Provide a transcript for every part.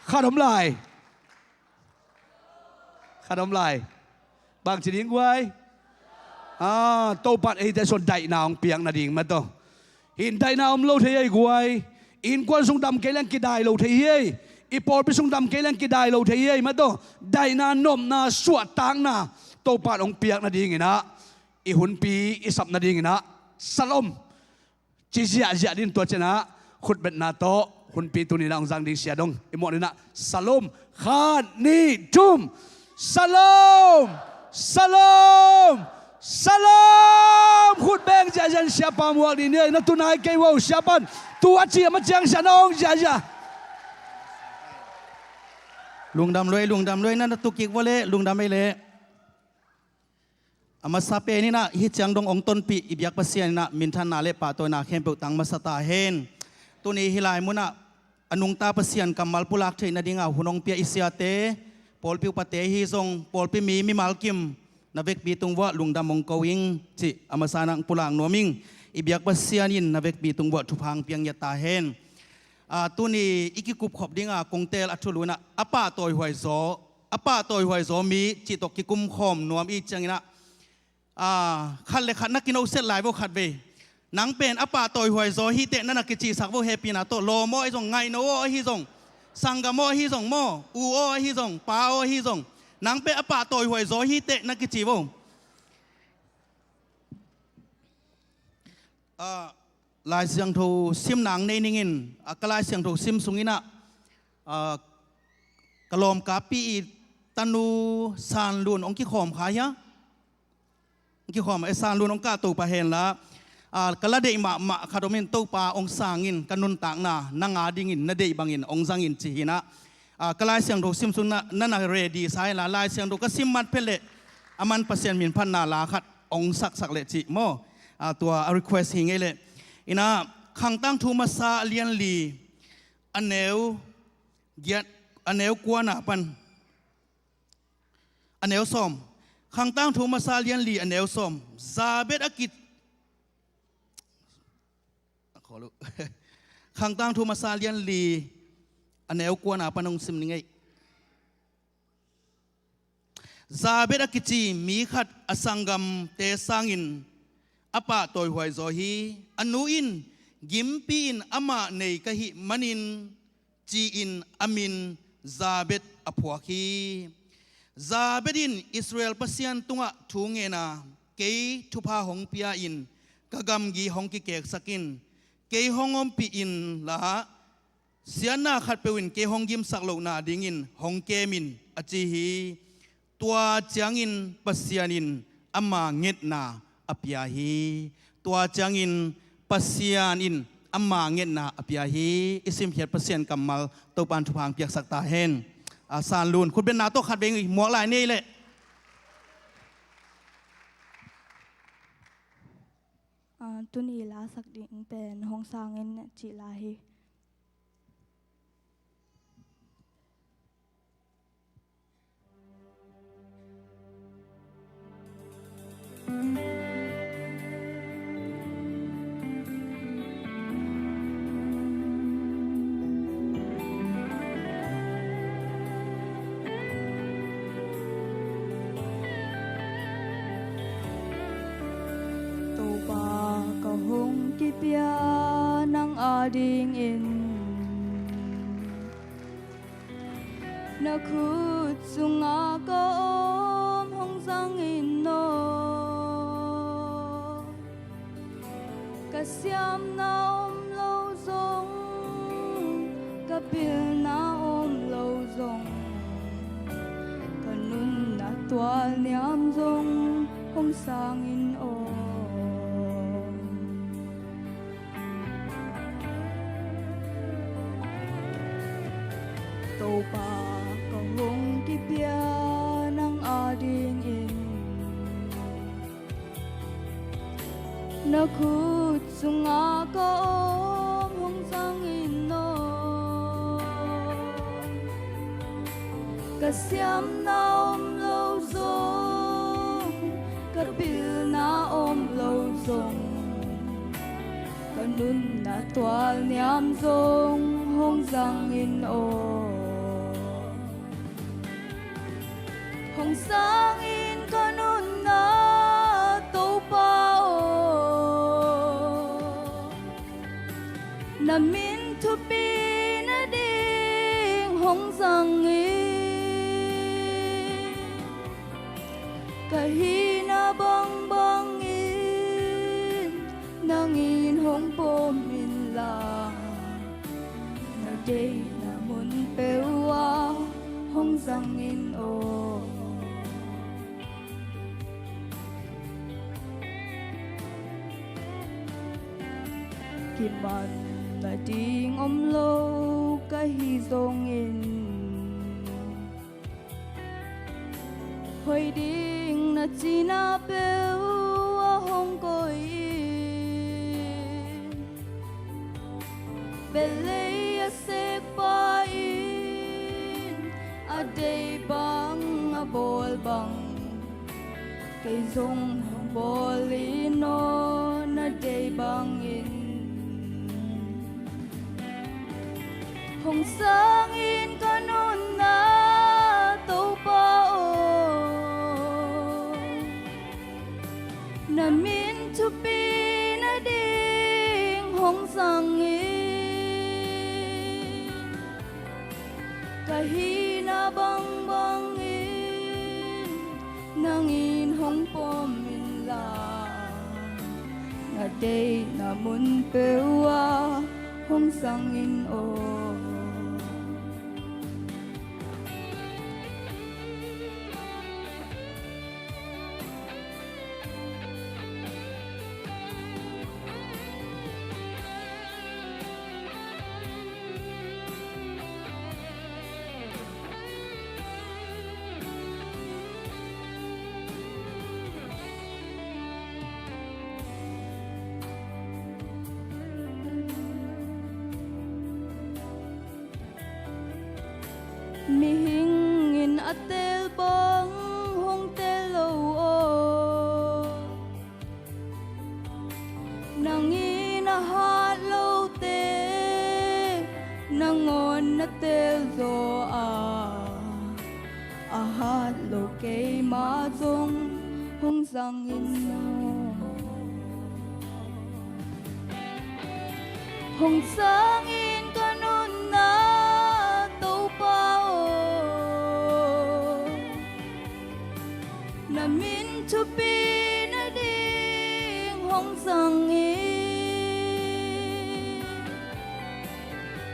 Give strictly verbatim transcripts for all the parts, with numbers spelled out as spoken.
Khat om lai. Khat om lai. Bang ci ding guai? Ah, Topan eite suan daihna hong piak nading mataw. Hin daihna om lo thei ei guai. Innkuan sung dam kei leng kidai lo thei ei. I pawlpi sung dam kei leng kidai lo thei ei mataw. Daihna, nopna, suahtakna Topan hong piak nadinginah, i hunpi i sap nadinginah, Shalom ci ziahziah din tua cianah khutbetna tawh hunpi tuninah hong zang ding sia dong i muak dinah. Shalom. Khat, nih, thum. Shalom. Shalom. Shalom. Khut beng ziahziah in siapa muak ding ni ei. Na tunai kei uh siapan tu a ci a ma ciang sia na hong ziahziah. Lungdam luai, lungdam luai, na na tukik vua leh lungdam ei leh. A masa peninah hih ciang dong hong tonpih i biak Pasian inah minthanna le pahtawina khempeuh tang masa ta hen. Tuni hih lai munah a nungta Pasian kammal pulak theih nadinga hun hong pia i siate, pawlpi upate ahi zong, pawlpi mi mimal kim na vekpi tung vuah lungdam hong ko ing cih a masa inah pulak nuam ing. I biak Pasian in na vekpi tung vuah thupha hong piang ngiat ta hen. A, tuni i kikupkhop dinga kong teel a thulu inah a pahtawihuai zaw, a pahtawihuai zaw mi cih tawh kikumkhawm nuam i cianginah, a, khat le khat na kinoset lai vo khat vei. Nang pen a pahtawihuai zaw hi teh na na kicihsak vo hehpihna tawh. Lawm aw ahi zong, ngaihno aw ahi zong, sanggam aw ahi zong maw, u aw ahi zong, pa aw ahi zong, nang pen a pahtawihuai zaw hi teh na kici vo. A, Lai Siangtho simna hong nei ningin, a, ka Lai Siangtho sim sunginah, a, ka lawmkapi i tanu Sanlun hong kikhawm kha hia? Hong kikhawm, e, Sanlun hong kah Topa henla, a, ka la deih mahmah khat om in Topa hong sangin ka nuntakna nang a dingin na deih bangin hong zangin ci hinah. A, ka Lai Siangtho sim sung na, na na ready sa inla, Lai Siangtho ka sim mat phet leh a man Pasian minphatna la khat hong saksak leh cih maw. A, tua a request hi ngei leh. Inah Khangtang Thu Masa a lian li, a neu giat, a neu kuana pan a neu sawm. Khangtang Thu Masa a lian li a neu sawm. Zabet a ki Khangtang Thu Masa a lian li a neu kuana pan hong sim ning ei. Zabet a kici mi khat a sanggamte sangin a pahtawihuai zaw hi. A nu in gimpi-in amah nei ka hih manin ci-in a min Zabet a phuak hi. Zabet in Israel Pasian tungah thu ngen a, kei thupha hong pia in, ka gamgi hong kikeksak in, kei hong ompih inla, siatna khatpeuh in kei hong gimsak lohna dingin hong kem in, a ci hi. Tua ciangin Pasian in ama ngetna a pia hi. Tua ciangin Pasian in ama ngetna a pia hi. I simkhiat Pasian kammal Topan thupha hong piaksak ta hen. A, Sanlun, khutbetna tawh khat vei muak lai ni ei leh. A, tuni lasak ding pen hong sangin cih lai hi. Topa ka hong kipia nang adingin, na khut sungah ka om hong zangin aw. Ka siamna om lo zong, ka pilna om lo zong, ka nunna tualniam zong hong sangin aw. Topa ka hong kipia nang adingin, na khut sungah ka om hong zangin aw. Ka siamna om lo zong, ka pilna om lo zong, ka nunna tualniam zong hong zangin aw. Hong sangin ka nunna Topa aw, na min thupi nading hong zangin, ka hihna bangbangin nangin hong pom inla, na deihna mun peuh ah hong zangin aw. Kiman nading om lo ka hi zongin, hoih ding na cihna peuh ah hong koih in, velei a sekpa in a deih bang a bawl bang, kei zong hong bawl in aw, na deih bangin. Hong sangin ka nunna Topa aw, na min thupi nading hong zangin, ka hihna bangbangin nangin hong pom inla, na deihna mun peuh ah hong zangin aw. Mihing in a tel bang hong tel lo aw, nangin a hat lote nangawn na tel zaw a, a hat lo keima zong hong zangin aw. Hong sangin ka nunna Topa aw, na min thupi nading hong zangin,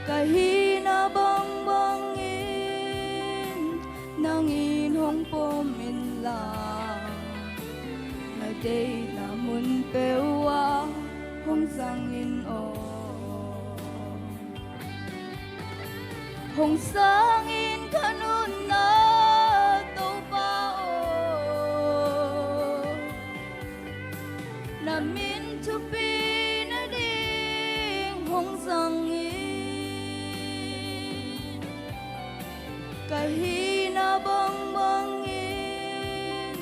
ka hihna bangbangin nangin hong pom inla, na deihna mun peuh ah hong zangin aw. Hong sangin ka nunna Topa aw, na min thupi nading hong zangin, ka hihna bangbangin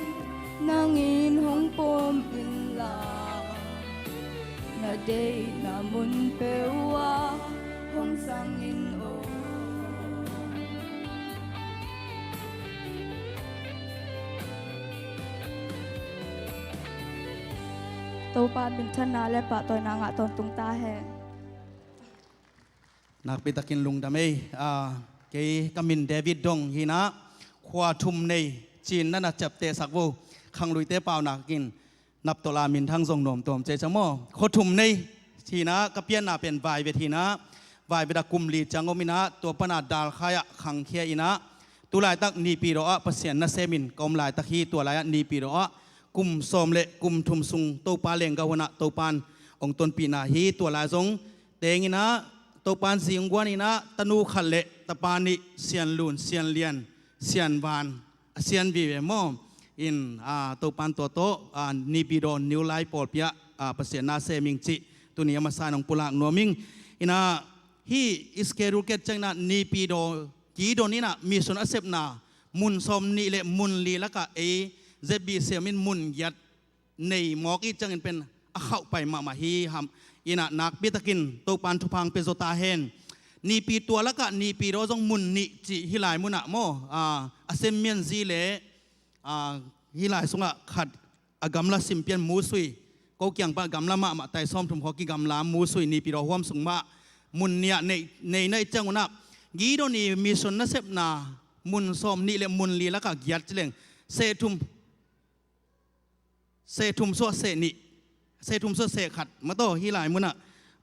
nangin hong pom inla, na deihna mun peuh ah hong zangin aw. Topa minthanna le pahtawina ngah tawntung ta hen. Nakpi takin lungdam ei. Ah, kei ka min David Dong hi-in ah, khua thum nei ci-in na na ciaptehsak vo. Khangluite paunak in naptolh a minthang zong nuam tuam cei cang maw. Khua thum nei hi-in ah, ka pianna pen Vaivet hi-in ah, Vaivet ah kum li ciang om in ah, tua pan ah Dalkhai ah khangkhia in ah, tu laitak Naypyidaw ah Pasian nasem in ka om laitak hi. Tua lai-ah Naypyidaw ah kum sawm le kum thum sung Topa lenggah hun ah Topa'n hong tonpihna hi. Tua lai zong teng in ah Topa'n zi hong guan in ah, tanu khat le tapa nih, Sian Lun, Sian Lian, Sian Van, a sian vive maw. In, ah, Topa'n tua tawh, ah, Naypyidaw New Life pawlpi ah, ah, Pasian nasem ing cih tuni a masa in hong pulak nuam ing. In ah, hih i schedule ket ciangin ah Naypyidaw kidon in ah mission a sepna mun sawm nih le mun li lakah ei Z B C M in mun giat nei mawk i hih ciangin pen a khauh pai mahmah hi. Ham in ah nakpi takin Topa'n thupha hong pia zaw ta hen. Naypyi, tua lakah Naypyidaw zong mun nih cih hih lai mun ah maw, ah, a sem mianzi le Hih lai sungah khat a gamla simpian musui, ko kiang pan a gamla mahmah tai sawmthum khawng kigamla musui Naypyidaw huam sung mah mun nih ah nei, nei na ih ciang un ah, Gideon ii mission nasepna mun sawmnih le mun li lakah giat ci leng seh thum, seh thum suah seh nih, seh thum suah seh khat mah tawh hih lai munah,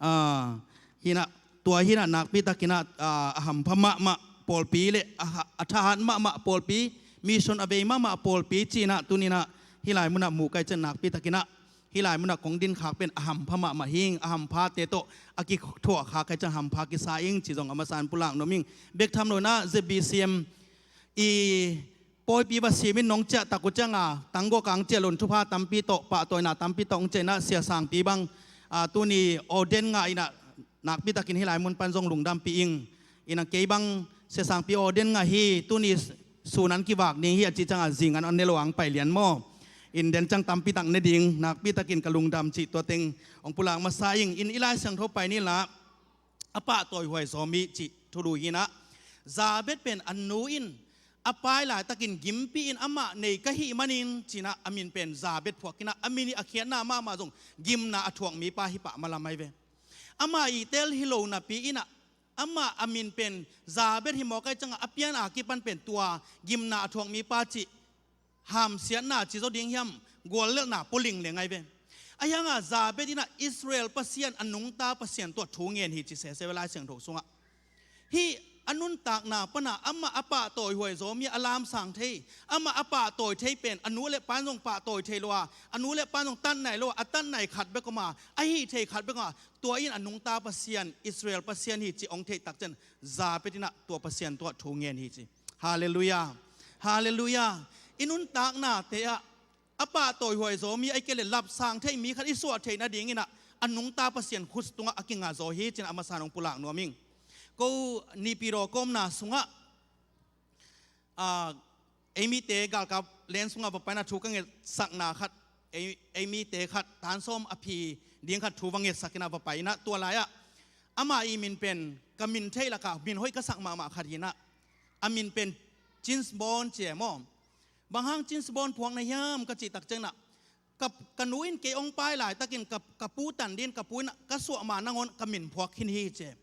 ah, hih nah, tua hih nah nakpi takin ah, ah, a hampha mahmah pawlpi le a ha-, a thahat mahmah pawlpi, mission a vei mahmah pawlpi ci-in ah tuni-in ah hih lai munah muh ka hih ciang nakpi takin ah hih lai munah kong din khak pen a hampha mahmah hi ing, a hamphate tawh a kithuah khak ka hih ciang hampha kisa ing ci zong a masa-in pulak nuam ing. Bek tham loin ah Z B C M ii pawipi va simin nong ciah tak uh ciangin, tanggawk ang ciah loin thupha tampi tawh, pahtawina tampi tawh hong ciah in ah, Sia Sangpi bang, ah, tuni ordain ngah in ah, nakpi takin hih lai mun pan zong lungdampih ing. In ah kei bang Sia Sangpi ordain ngah hi, tuni sun an kivak ding hi a cih ciangin zing an ne lo ang pai lian maw. In den ciang tampi tak ne ding, nakpi takin ka lungdam cih tua teng hong pulak masa ing. In i Lai Siangtho pai ni la, a pahtawi huai zaw mi cih thulu hi in ah, Jabez pen a nu in a paai laitakin gimpi in amah nei ka hih manin ci-in ah a min pen Jabez phuak in ah, a min ii a khiatna mahmah zong gimna a thuak mipa hi pah malam ahi ve. Amah ii teel hi lo napi in ah, amah a min pen Jabez hi mawk ahih ciangin a pian a kipan pen tua gimna a thuak mipa cih hamsiatna ci zaw ding hiam, guallelhna pua lingleng ahi ve. Ahi hangin Jabez in ah Israel Pasian, a nungta Pasian tawh thu ngen hi ci sese ve Lai Siangtho sungah. Hih a nuntakna pan ah amah a pahtawi huai zaw mi, a lamsang thei, amah a pahtawi thei pen a nu le pa in zong pahtawi thei lo a, a nu le pa in zong tat nai lo a, a tat nai khat bek om a, a hih thei khat bek om a, tua in a nungta Pasian, Israel Pasian hi cih hong theih tak ciang Jabez in ah tua Pasian tawh thu ngen hi ci. Halleluiah. Halleluiah. I nuntaknate ah a pahtawi huai zaw mi, ahih kei leh lapsang thei mi khat i suah theih nadingin ah a nungta Pasian khut tungah a kinga zaw hi ci-in a masa-in hong pulak nuam ing. Ko Naypyidaw ka omna sungah, ah, ei mite galkap len sungah va pai in ah thu ka ngetsakna khat, ei, ei mite khat tan sawm a phi ding khat thu va ngetsak in ah va pai in ah, tua lai-ah ama ii min pen ka min theih lakah min hoih ka sak mahmah khat hi in ah, a min pen James Bond ci e maw. Bang hang James Bond phuak na hiam ka cih tak ciangin ah, ka, ka nu in kei hong paai laitakin ka, ka pu tan dingin, ka pu in ka suah ma nangawn ka min phuak khin hi ci e.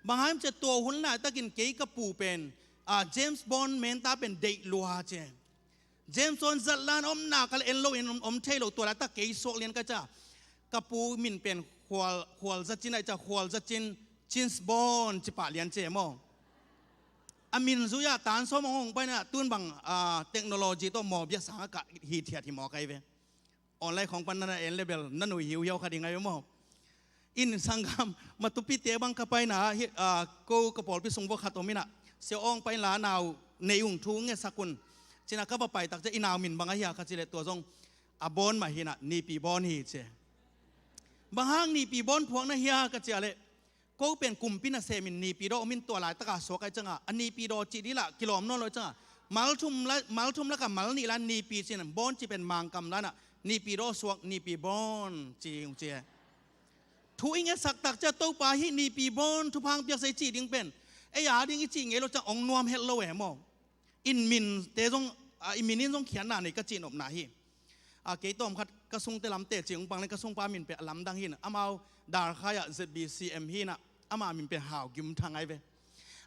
Bang hang hiam cih leh tua hun laitakin kei ka pu pen, ah, James Bond menta pen deih lua ci e. James Bond zat lai-in om nak leh en lo in om, om thei lo, tua laitak kei suak lian ka ci a. Ka pu min pen Khual, Khual Za Cin ahih ciang, Khual Za Cin, James Bond ci pah lian ci e maw. A min zui-a tan sawm hong hong pai in ah, tun bang, ah, technology tawh mawh bia sang a kah hithiat hi mawk ahi ve. Online khawng pan na na en leh bel na nuih hiuhiau kha ding ahi ve maw. In sanggam, Matupite bang ka paina ah, hi, ah, ko ka pawlpi sung vua khat om in ah, Sia Aung pai inla, nau nei ung, thu ngetsak un ci-in ah ka va pai tak ciang, i nau min bang ahi a ka cih leh tua zong a Bond mah hi in ah, Nipi Bond hi ci e. Bang hang Nipi Bond phuak na hia ka cih leh, ko pen kumpi nasem in Naypyidaw om in, tua laitaka suak ahih ciangin a Naypyidaw cih ding lah kilawm nawn lo ahih ciangin, mal thum la, mal thum lakah mal nih la Nipi ci-in, Bond cih pen Mangkam la-in ah Naypyidaw suak, Nipi Bond ci ung ci e. Thu i ngetsak tak ciang Topa hih Nipi Bond thupha hong piaksa i cih ding pen ei a ding i cih ngei lo ciang hong nuam het lo e maw. In minte zong, a, i min in zong khiatna nei ka cihnopna hi. A, kei tawm khat ka sungte lamte cih hong pang leng, ka sungpa min pen a lamdang hi in, amau Darkhai ah Z B C M hi in ah, ama min pen Hau Gim Thang ahi ve.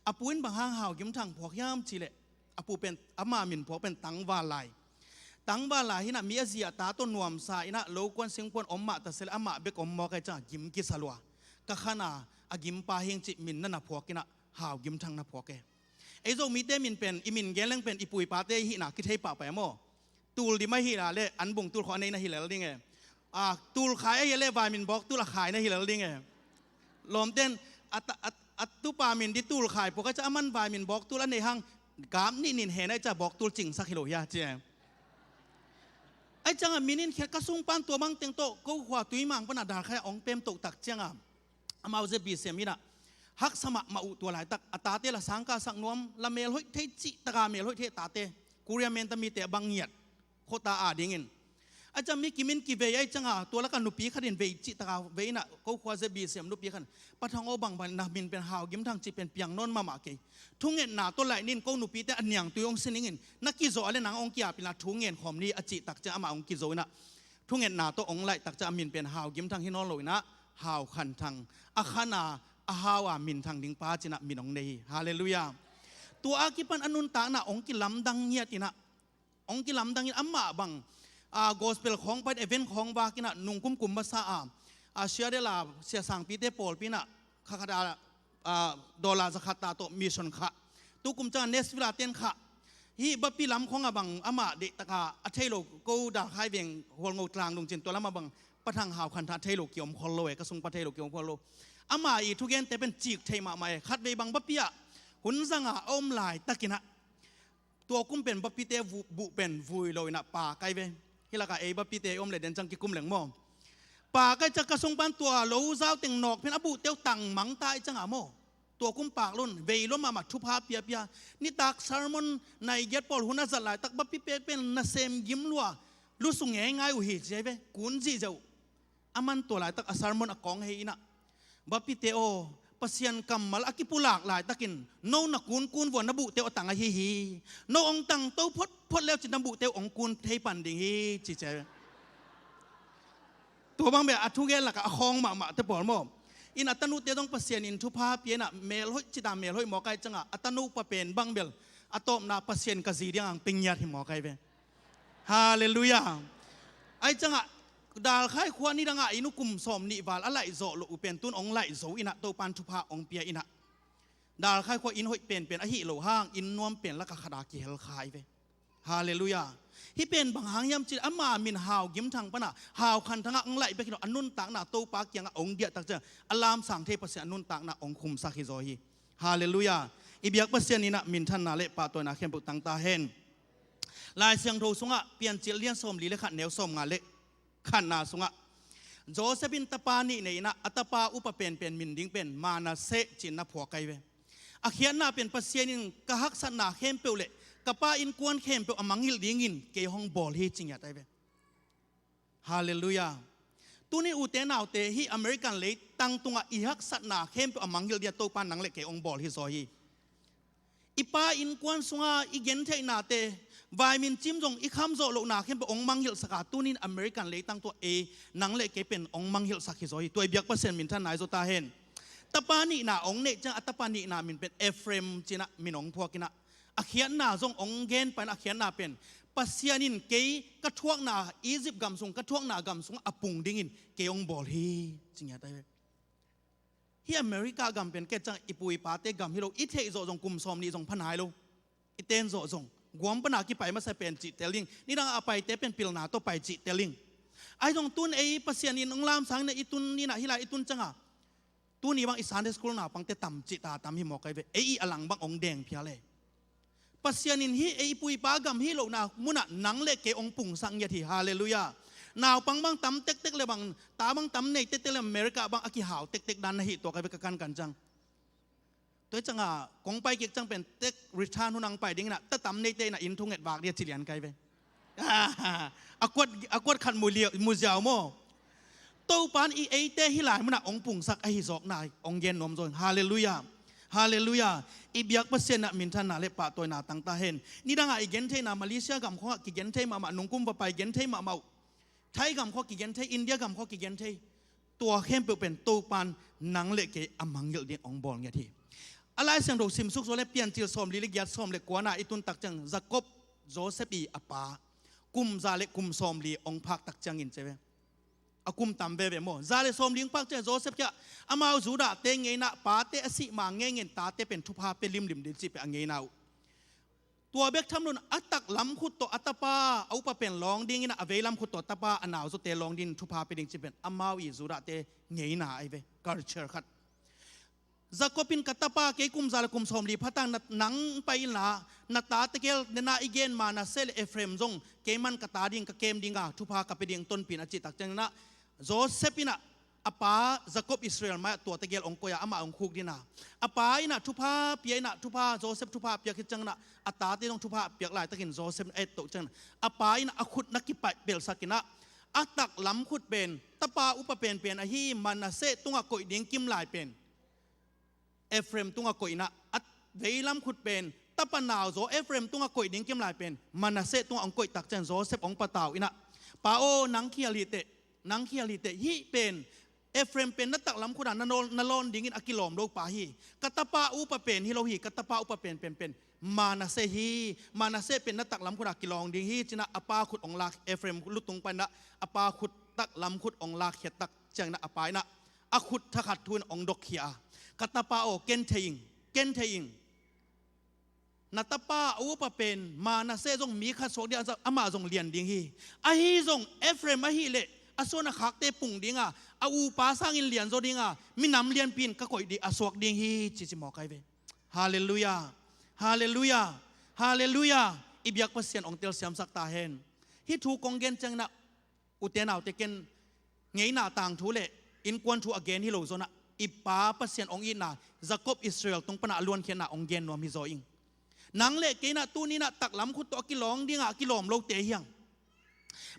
A pu in bang hang Hau Gim Thang phuak hiam cih leh, a pu pen ama min phuak pen Tangval Lai. Tangval Lai hi in ah, mi a zi a ta tawh nuamsa in ah, lokuan singkuan om mah ta se leh amah bek om mawk ahih ciangin gim kisa lua. Ka khan a, a gimpa hi ing cih min na na phuak in ah Hau Gim Thang na phuak e. Ei Zomite min pen, i min gen leng pen i pu i pate i hihna kithei pahpah e maw. Tul dim ahih leh an bung tul khawh a nei na hi lel ding e. A, tul khai ahih leh vaimin bawk tul a khai na hi lel ding e. Lawmten a ta, a, a tupa min ding Tul Khai phuak ahih ciang, aman vaimin bawk tul a nei hang, gam nih nin hen ahih ciang bawk tul cingsak hi lo hia ci e. Ahih ciangin min in khiat, ka sungpan tua bang teng tawh ko khua Tuimang pan a Darkhai ah hong pem toh tak ciangin, amau Z B C M in ah haksa mahmah uh, tua laitak a tate la sangkah sak nuam, la mel hoih thei, cih taka mel hoih thei a tate, Korea menta mite a bang ngiat, khuata a dingin. A ciang mi kimin kivei a, i cianga tua laka nupi khatin vei cih taka vei inah, ko khua zia B C M nupi khan, Pa Thang aw, bangbang na min pen Hau Gim Thang cih pen piang nawn mahmah kei. Thungetna tawh laih nin, ko nupite a niangtui hong sin ingin, na kizawh a le nang hong kiap inah thu ngen khawm ni a cih tak ciang amah hong kizo inah, thungetna tawh hong laih tak ciang a min pen Hau Gim Thang hi nawn lo inah, Hau Khan Thang, a khan a, a hau a min thang ding pa cinah min hong nei hi. Halleluiah. Tua a kipan a nuntakna hong kilamdang ngiat inah, hong kilamdang in amah bang, a, gospel khawng pai, event khawng vak inah, nungkum kum masa a, a, Seattle a Sia Sangpite pawlpi inah, kha khat a, a, dollar za khat ta tawh mission khah. Tukum ciang a Nashville a ten khah. Hih Bapi lam khawng a bang amah deih taka a thei lo, ko Dalkhai veng Hualngo tlang dungcin tua lam a bang Pa Thang Hau Khan Thang a thei lo kiom khol lo e, ka sung pa thei lo kiom khol lo. Amah i thugente pen cik thei mahmah e, khatvei bang Bapi ah hun zanga a om laitakinah, tua kum pen Bapite buh pen vui lo inah pa kai ve. Hih laka ei Bapite i om le den ciang kikum leng maw. Pa kai ciang ka sung pan tua lo zau teng nawk pen a buhte uh tang mang ta i cianga maw. Tua kum pak lun, vei lua mahmah, thupha piapia. Nitak sermon nai giat pawl hun a zat laitak Bapite pen nasem gim lua, lusu ngeingai uh hi ci ai ve, kun zihziah uh. A man tua laitak a sermon a kawng hei inah, Bapite aw, Pasian kammal a kipulak laitakin no na kunkun vua na buhte uh a tang ahi hi. No hong tangto photphot leucin na buhte uh hong kun thei pan ding hi, ci ci ai ve. Tua bang bel a thugen lakah a khawng mahmahte pawl maw. In a tanute zong Pasian in thupha pia inah, melhoih cita melhoih mawk ai cianga a tanu pa pen bang bel a tawpna Pasian ka zi diang ang pia ngiat hi mawk ai ve. Halleluiah. Ai ciangah Dalkhai khua nidangah inn uh kum sawm nih val a laihzawh loh uh pen tun hong laihzo inah, Topan thupha hong pia inah. Dalkhai khua inn hoih penpen ahi lo hang inn nuam pen laka khata kihel kha ai ve. Halleluiah. Hih pen bang hang hiam cih leh ama min Hau Gim Thang panah Hau Khan Thangah hong laih bek hi lo, a nuntakna Topa kiangah hong diahtak ciang a lamsang thei Pasian a nuntakna hong khumsak hi zaw hi. Halleluiah. I biak Pasian inah minthanna le pahtawina khempeuh tangta hen. Lai Siangtho sungah Piancil lian sawmli le khat neu sawmnga le khatna sungah Joseph in tapa nih nei inah, a tapa upa penpen min ding pen Manasseh ci-in na phuak ai ve. A khiatna pen Pasian in ka haksatna khempeuh le ka pa innkuan khempeuh a mangngilh dingin kei hong bawl hi ci ngiat ai ve. Halleluiah. Tuni ute naute, hih American leitang tungah i haksatna khempeuh a mangngilh dingah Topa nang le kei hong bawl hi zaw hi. I pa innkuan sunga i gentheihnate, vaimin cim zong i khamzawh lohna khempeuh hong mangngilhsak a, tunin American leitang tua ei nang le kei pen hong mangngilhsak hi zaw hi. Tua i biak Pasian minthanna i zaw ta hen. Tapa nihna hong neih ciang a tapa nihna min pen Ephraim ci-inah min hong phuak inah, a khiatna zong hong gen pain, a khiatna pen Pasian in kei ka thuakna Egypt gam sung, ka thuakna gam sungah a pung dingin kei hong bawl hi ci ngiat ai ve. Hih America gam pen kei ciang i pu i pate gam hi lo, i theih zawh zong kum sawm nih zong pha nai lo. I ten zawh zong Guam pana kipai masa pen cih tel ding, nidang a paite pen pilna tawh pai cih tel ding. Ahi zong tun ei Pasian in hong lamsang inah i tun inah hih lai i tun cianga tuni bang i Sunday school naupangte tam cih ta tam hi mawk ai ve. Ei i a lang bang hong deng phial e. Pasian in hih ei pu i pa gam hih lohna munah nang le kei hong pungsak ngiat hi. Halleluiah. Naupang bang tam tektek le bang, ta bang tam nei tektek le America bang a kihau tektek dan na hi tuak ai ve ka kankan ciang. Tua hi cianga kong pai kik ciang pen tax return hun hong pai ding inah, ta tam neite inah inn thunget vak ding a ci lian kai ve. A kuat, a kuat khat mu liau, mu ziau maw. Topan i eite hih lai munah hong pungsak ahi zawkna hong gen nuam zaw hi. Halleluiah. Halleluiah. I biak Pasian inah minthanna le pahtawina tangta hen. Nidangah i gentheihna Malaysia gam khawngah kigenthei mahmah, nungkum va pai genthei mahmah uh. Thai gam khawng kigenthei, India gam khawng kigenthei. Tua khempeuh pen Topan nang le kei a mangngilh ding hong bawl ngiat hi. A Lai Siangtho simsuk zaw le Piancil sawmli le giat, sawm le kuana i tun tak ciang Jacob, Joseph i a pa, kum za le kum sawmli hong phak tak ciangin ci ve. A kum tam veve maw. Za le sawmli hong phak ciang Joseph kiangah amau Judahte ngeina, pate a sih ma ngeingei in tate pen thupha pia limlim ding cih pen a ngeina uh. Tua bek tham loin a taklam khut tawh a tapa, a upa pen lawng dingin a veilam khut tawh tapa a nauzawte lawng dingin thupha pia ding cih pen amau i Judahte ngeina ai ve, culture khat. Jacob in ka tapa kei kum za le kum sawmli pha tak nang pai inla, na tate gel nena i gen Manasseh le Ephraim zong keiman ka ta ding ka kem dinga thupha ka pia ding tonpih in a cih tak ciangin ah Joseph in ah a pa Jacob Israel mai-ah tua tegel hong koih a, amah hong khukdin a. A pa in ah thupha pia in ah, thupha, Joseph thupha piak hi ciangin ah, a tate zong thupha piak laitakin Joseph a ettoh ciangin ah, a pa in ah a khut na kipaih pelhsak in ah, a taklam khut pen tapa upa penpen ahi Manasseh tungah koih ding kim lai pen Ephraim tungah koih in ah, a veilam khut pen tapa nauzaw Ephraim tungah koih ding kim lai pen Manasseh tungah hong koih tak ciang Joseph hong patau in ah, "Pa aw, nang khial hi teh, nang khial hi teh, hih pen Ephraim pen na taklam khut ah na lawn, na lawn dingin a kilawm lo pa hi. Ka tapa upa pen hi lo hi, ka tapa upa pen, pen, pen Manasseh hi. Manasseh pen na taklam khut ah kilawm ding hi," ci-in ah a pa khut hong lak, Ephraim lutung pan ah a pa khut, taklam khut hong lakkhiat tak ciangin ah a pa in ah a khut thakhat thu in hong dawkkhia a, "Ka tapa aw, ken thei ing, ken thei ing. Na tapa a upa pen Manasseh zong mi khat suak ding a, amah zong lian ding hi. Ahi zong Ephraim ahih leh a suan a khakte pung ding a, a upa sangin lian zaw ding a, minam lianpi in ka koih ding, a suak ding hi," ci, ci mawk ai ve. Halleluiah. Halleluiah. Halleluiah. I biak Pasian hong telsiamsak ta hen. Hih thu kong gen ciangin ah, ute naute, ken ngeina tangthu le innkuan thu a gen hi lo zong ah, i pa Pasian hong itna, Jacob Israel tung pan ah a luankhiatna hong gen nuam hi zaw ing. Nang le kei in ah tuni in ah taklam khut tawh a kilawm ding a, a kilawm lote hi hang.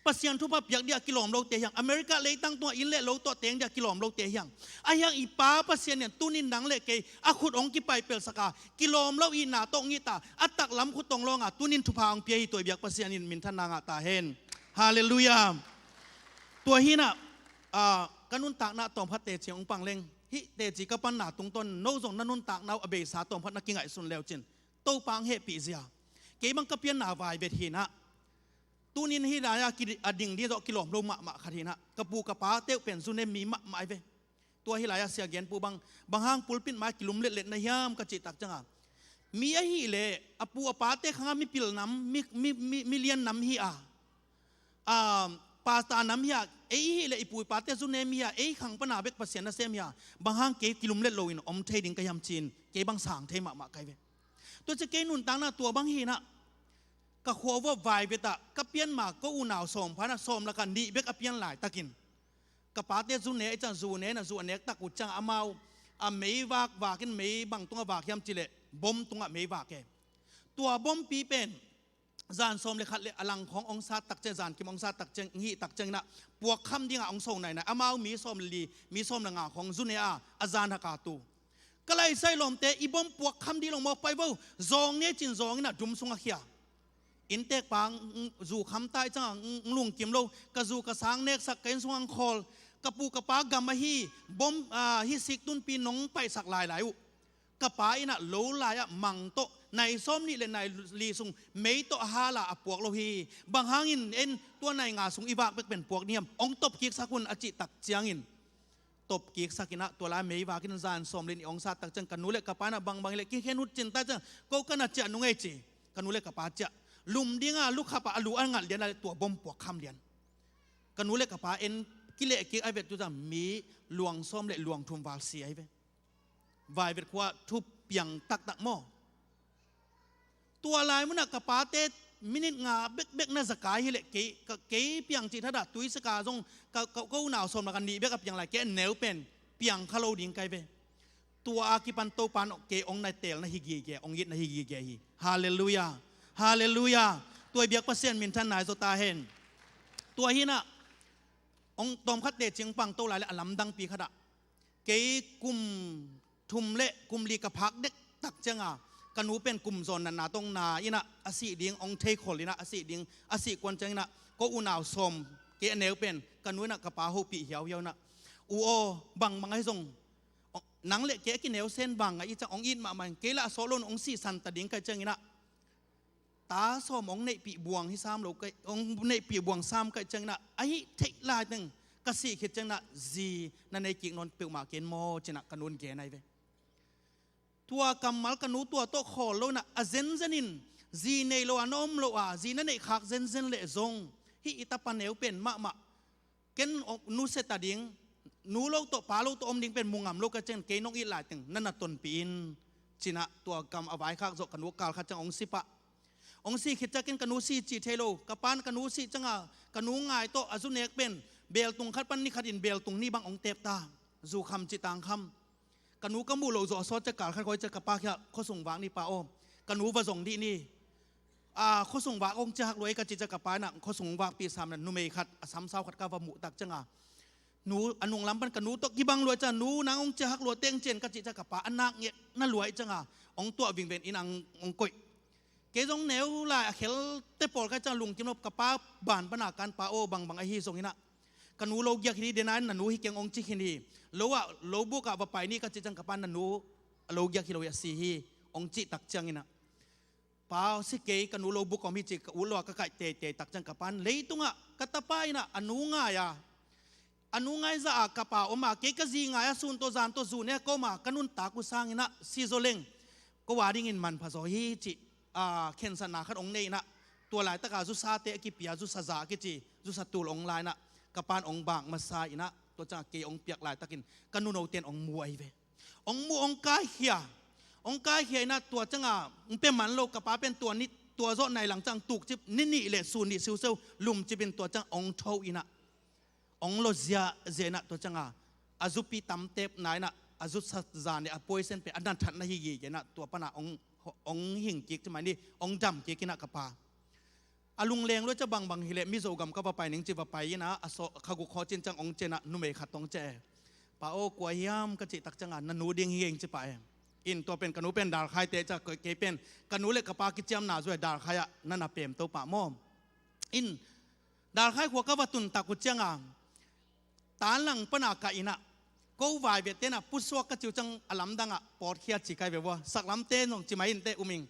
Pasian thupha piak ding a kilawm lote hi hang. America leitang tungah inn le lo tawh teng ding a kilawm lote hi hang. Ahi hang i pa Pasian in tuni in nang le kei a khut hong kipaih pelhsak a, kilawm lo itna tawh hong it a, a taklam khut tawh hong lawng a, tuni in thupha hong pia hi. Tua i biak Pasian in minthanna ngah ta hen. Halleluiah. Tua hi in ah, ah, ka nuntakna tawmkhat teci hong pang leng, hih teci ka panna tungtawn no zong na nuntakna uh a beisa tawmkhat na kingaihsun le uh cin, Topa hong hehpih zia. Kei bang ka pianna Vaivet hi in ah, tuni in hih lai-ah ki, a ding ding zawh kilawm lo mahmah khat hi in ah, ka pu ka pate uh pen zu nem mi mahmah ai ve. Tua hih lai-ah Sia Gen Pu bang, "Bang hang pulpit mai kilum letlet na hiam?" ka cih tak ciang a, "Mi ahih leh a pu a pate khang ah mipil nam, mi, mi, mi, milian nam hi a, a, pastor nam hi a, ei ahih leh i pu i pate zu nem hi a, ei khang pan a bek Pasian nasem hi a, bang hang kei kilum let loin om thei ding ka hiam?" ci-in kei bang sang thei mahmah ka hi ve. Tua ciang kei nuntakna tua bang hi in ah, ka khua uah Vaivet ah ka pian ma, ko unau sawm pha in ah, sawm lakah nih bek a pian laitakin, ka pate zu ne, ei ciang zu ne in ah, zu a nek tak uh ciang amau a meivak vak in, mei bang tungah vak hiam cih leh bom tungah meivak e. Tua bompi pen zan sawm le khat le a lang khawng hong sat tak ciang, zan kim hong sat tak ciang, hih tak ciangin ah puakkham dingah hong so nainai. Amau mi sawm le li, mi sawm le nga khawng zu ne a, a zan hak a tu. Ka laisai lawmte, i bom puakkham ding lo mawk pai vo. Zawng ne cin zawng in ah dum sungah khia. Inntekpa, mm, zu kham tai ciangah, mm, lungkim lo. Ka zu ka sang neksak, ka inn sungah hong khawl. Ka pu ka pa gam ahi bom, ah, hih siktunpi nong paihsak lailai uh, ka pa in ah lo lai-ah mang tawh nai sawm nih le nai li sung mei tawh a hal a, a puak lo hi. Bang hangin en tua nai nga sung i vak bek pen puak ding hiam? Hong topkiksak un, a cih tak ciangin topkiksak in ah, tua lai meivak in zan sawm le nih hong sat tak ciang ka nu le ka pa in ah, "Bangbang hi leh kikhen ut cin ta ciang, ko ka na ciah nung ei," ci. Ka nu le ka pa ciah. Lum dingah lukhap ah a lu a ngat lian a leh tua bom puakkham lian. Ka nu le ka pa en kileh kik a, vet tu ciang mi luang sawm le luang thum val si ai ve. Vaivet khua thu piang taktak maw. Tua lai munah ka pate minit nga bekbek na za kai hi leh kei, ka, kei piang cih thadah tuisaka zong ka, ka, ka unau sawm lakah nih bek a piang lai, kei a neu pen piang kha lo ding kai ve. Tua a kipan Topa in kei hong na teel na hi gige, hong it na hi gige hi. Halleluiah. Halleluiah. Tua i biak Pasian minthan nai zaw ta hen. Tua hi in ah, hong tawmkhat teci hong pang to lai leh a lamdangpi khat ah, kei kum thum le kum li ka phak dektak ciangah, ka nu pen kum zawn natna tawh na in ah, a sih ding hong theikhol in ah, a sih ding, a sih kuan ciangin ah, ko unau sawm, kei a neu pen ka nu in ah ka pa hopih hiauhiau in ah, "U aw, bangbang ahi zong nang le kei a kineu sen vang a i ciang hong it mahmah in, kei lah a sawh lo in hong sihsan ta ding," ka hih ciangin ah, ta sawm hong neihpih buang hi sam lo ka, hong neihpih buang sam ka hih ciangin ah, "A hih theih laiteng ka sih khit ciangin ah zi na nei kik nawn peuhmah kei in maw," ci-in ah ka nu in gen ai ve. Tua kammal ka nu tua tawh khawl lo in ah, a zenzen in zi nei lo a na om lo a, zi na neih khak zenzen leh zong hih i tapa neu pen mahmah ken nusia ta ding, nu lo tawh pa lo tawh om ding pen mu ngam lo ka hih ciangin, "Kei nong it laiteng na na tonpih in," ci-in ah tua kam a vaikhak zawh ka nu kal khat ciang hong si pah. Hong sih khit ciangin ka nu si cih thei lo, ka pa in ka nu sih ciangah ka nu ngai tawh a zu nek pen Beltung khat pan ni khat in beltung nih bang hong tep ta. Zu kham ci tang kham. Ka nu ka muh loh zawh a sawt ciah kal khat khawi ciah ka pa kiangah khuasung vak ni pa aw. Ka nu va zong dih ni. A, khuasung vak hong ciah hak lua hi ka cih ciah ka pa in ah khuasung hong vakpih sam in ah numei khat a samsau khat ka va muh tak ciangah, nu, a nunglam pan ka nu tawh kibang lua ciah, nu, nang hong ciah hak lua teng cian ka cih ciah ka pa a nak ngek na lua hi ciangah hong tuah vingven in ah hong koih. Kei zong neu lai a khelte pawl ka hih ciang lungkim lo, ka pa ban pana kan pa aw, bangbang ahi zongin ah ka nu lo giak hi ding, dena in na nu hi keng hong ci khin hi. Lo ah, lo buk ah va pai ni ka cih ciang ka pa in na nu a lo giak hi lo hi, a si hi hong cih tak ciangin ah, pa aw, si kei, ka nu lo buk om hi ci ka ut lo ah ka kaih teitei tak ciang ka pa in leitungah ka tapa in ah a nu ngai a, a nu ngai zah a ka pa om a, kei ka zi ngai a, sun tawh zan tawh zu ne ka om a, ka nuntak uh sangin ah si zaw leng ko a dingin manpha zaw hi cih, a, khensatna khat hong nei in ah, tua laitak a zusate a kipia, zusa za a kici, zusa tul hong la in ah, ka pa in hong bak masa in ah, tua ciangah kei hong piak laitakin ka nunote in hong mu ahi ve. Hong mu, hong kaikhia, hong kaikhia in ah, tua ciangah hong pia man lo, ka pa pen tua ni, tua zawh nai lang ciang tukcip, ni nih le sun nih siuseu lumcip in tua ciangah hong tho in ah, hong lo ziahziah in ah, tua ciangah a zupi tam tep na in ah, a zusa za nih a poison pen a na that na hi gige in ah, tua pana hong, hong hing kik ci mai ni, hong dam kik in ah ka pa. A lungleng lua ciah bangbang hileh Mizo gam ka va pai ning ci va pai in ah, a sawh kha guk khawh cin ciang hong ciah in ah numei khat tawh hong ciah e. Pa aw, kua hiam ka cih tak ciangah na nu ding hi ing ci pa e. In tua pen ka nu pen Dalkhaite ciah, kei pen ka nu le ka pa kiciamna zuai Dalkhai ah na na pem to pah maw. In Dalkhai khua ka va tun tak uh ciangah, tanlang pana ka in ah, ko vai vete in ah, Pusuak ka ci uh ciang a lamdang ah Pawtkhia ci kai ve vua, saklamte nong ci mai in teh um ing.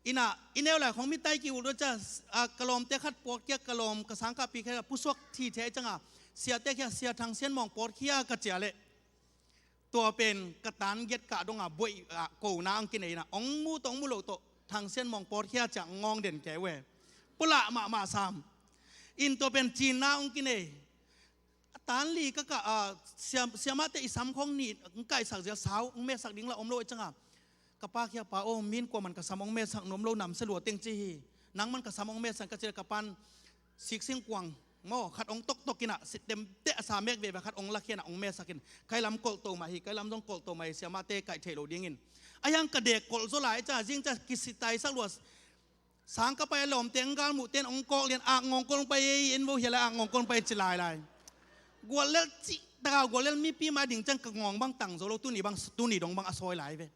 In ah, i neu lai khong mi tai ki ulh uh ciah, a, ka lawmte khat Pawtkhia, ka lawm ka sangkahpi khat ah Pusuak thi thei ciangah, siate kiangah Sia Thang Sian Mawng Pawtkhia ka ci a leh, tua pen ka tan giat kah dongah buaih ah kona hong kinei in ah, hong mu tawh hong mu loh tawh Thang Sian Mawng Pawtkhia ciah hong ngawng den kei uh e. Pulah mahmah sam. In tua pen cinna hong kinei. A tan li ka kah, a, siam, siamahte i sam khawng nih hong kaihsak zial, sau hong metsak ding lah om lo e ciangah, ka pa kiangah, pa aw, mi in kuaman ka sam hong metsak nuam lo, namsia lua teng ci hi. Nangman ka sam hong metsak ka cih leh ka pa in siksing kuang maw khat hong toktok in ah, sitemteh a sa mek veve khat hong lakhia in ah hong metsak in, kai lam kolh to mah hi, kai lam zong kolh to mah hi, siamahte kaih theih loh dingin. A hiang ka dek kolh zaw lai ciah, zing ciah kisitaisak lua, sang ka pai a lawmte hong galmuhte in hong kawk lian, ak ngawng kolh hong pai ei, en vo hia lai, ak ngawng kolh hong pai ci lailai. Guallel cih taka, guallel mipi mai ding ciang ka ngawng bang tang zo lo, tuni bang, tuni dong bang a sawi lai ve.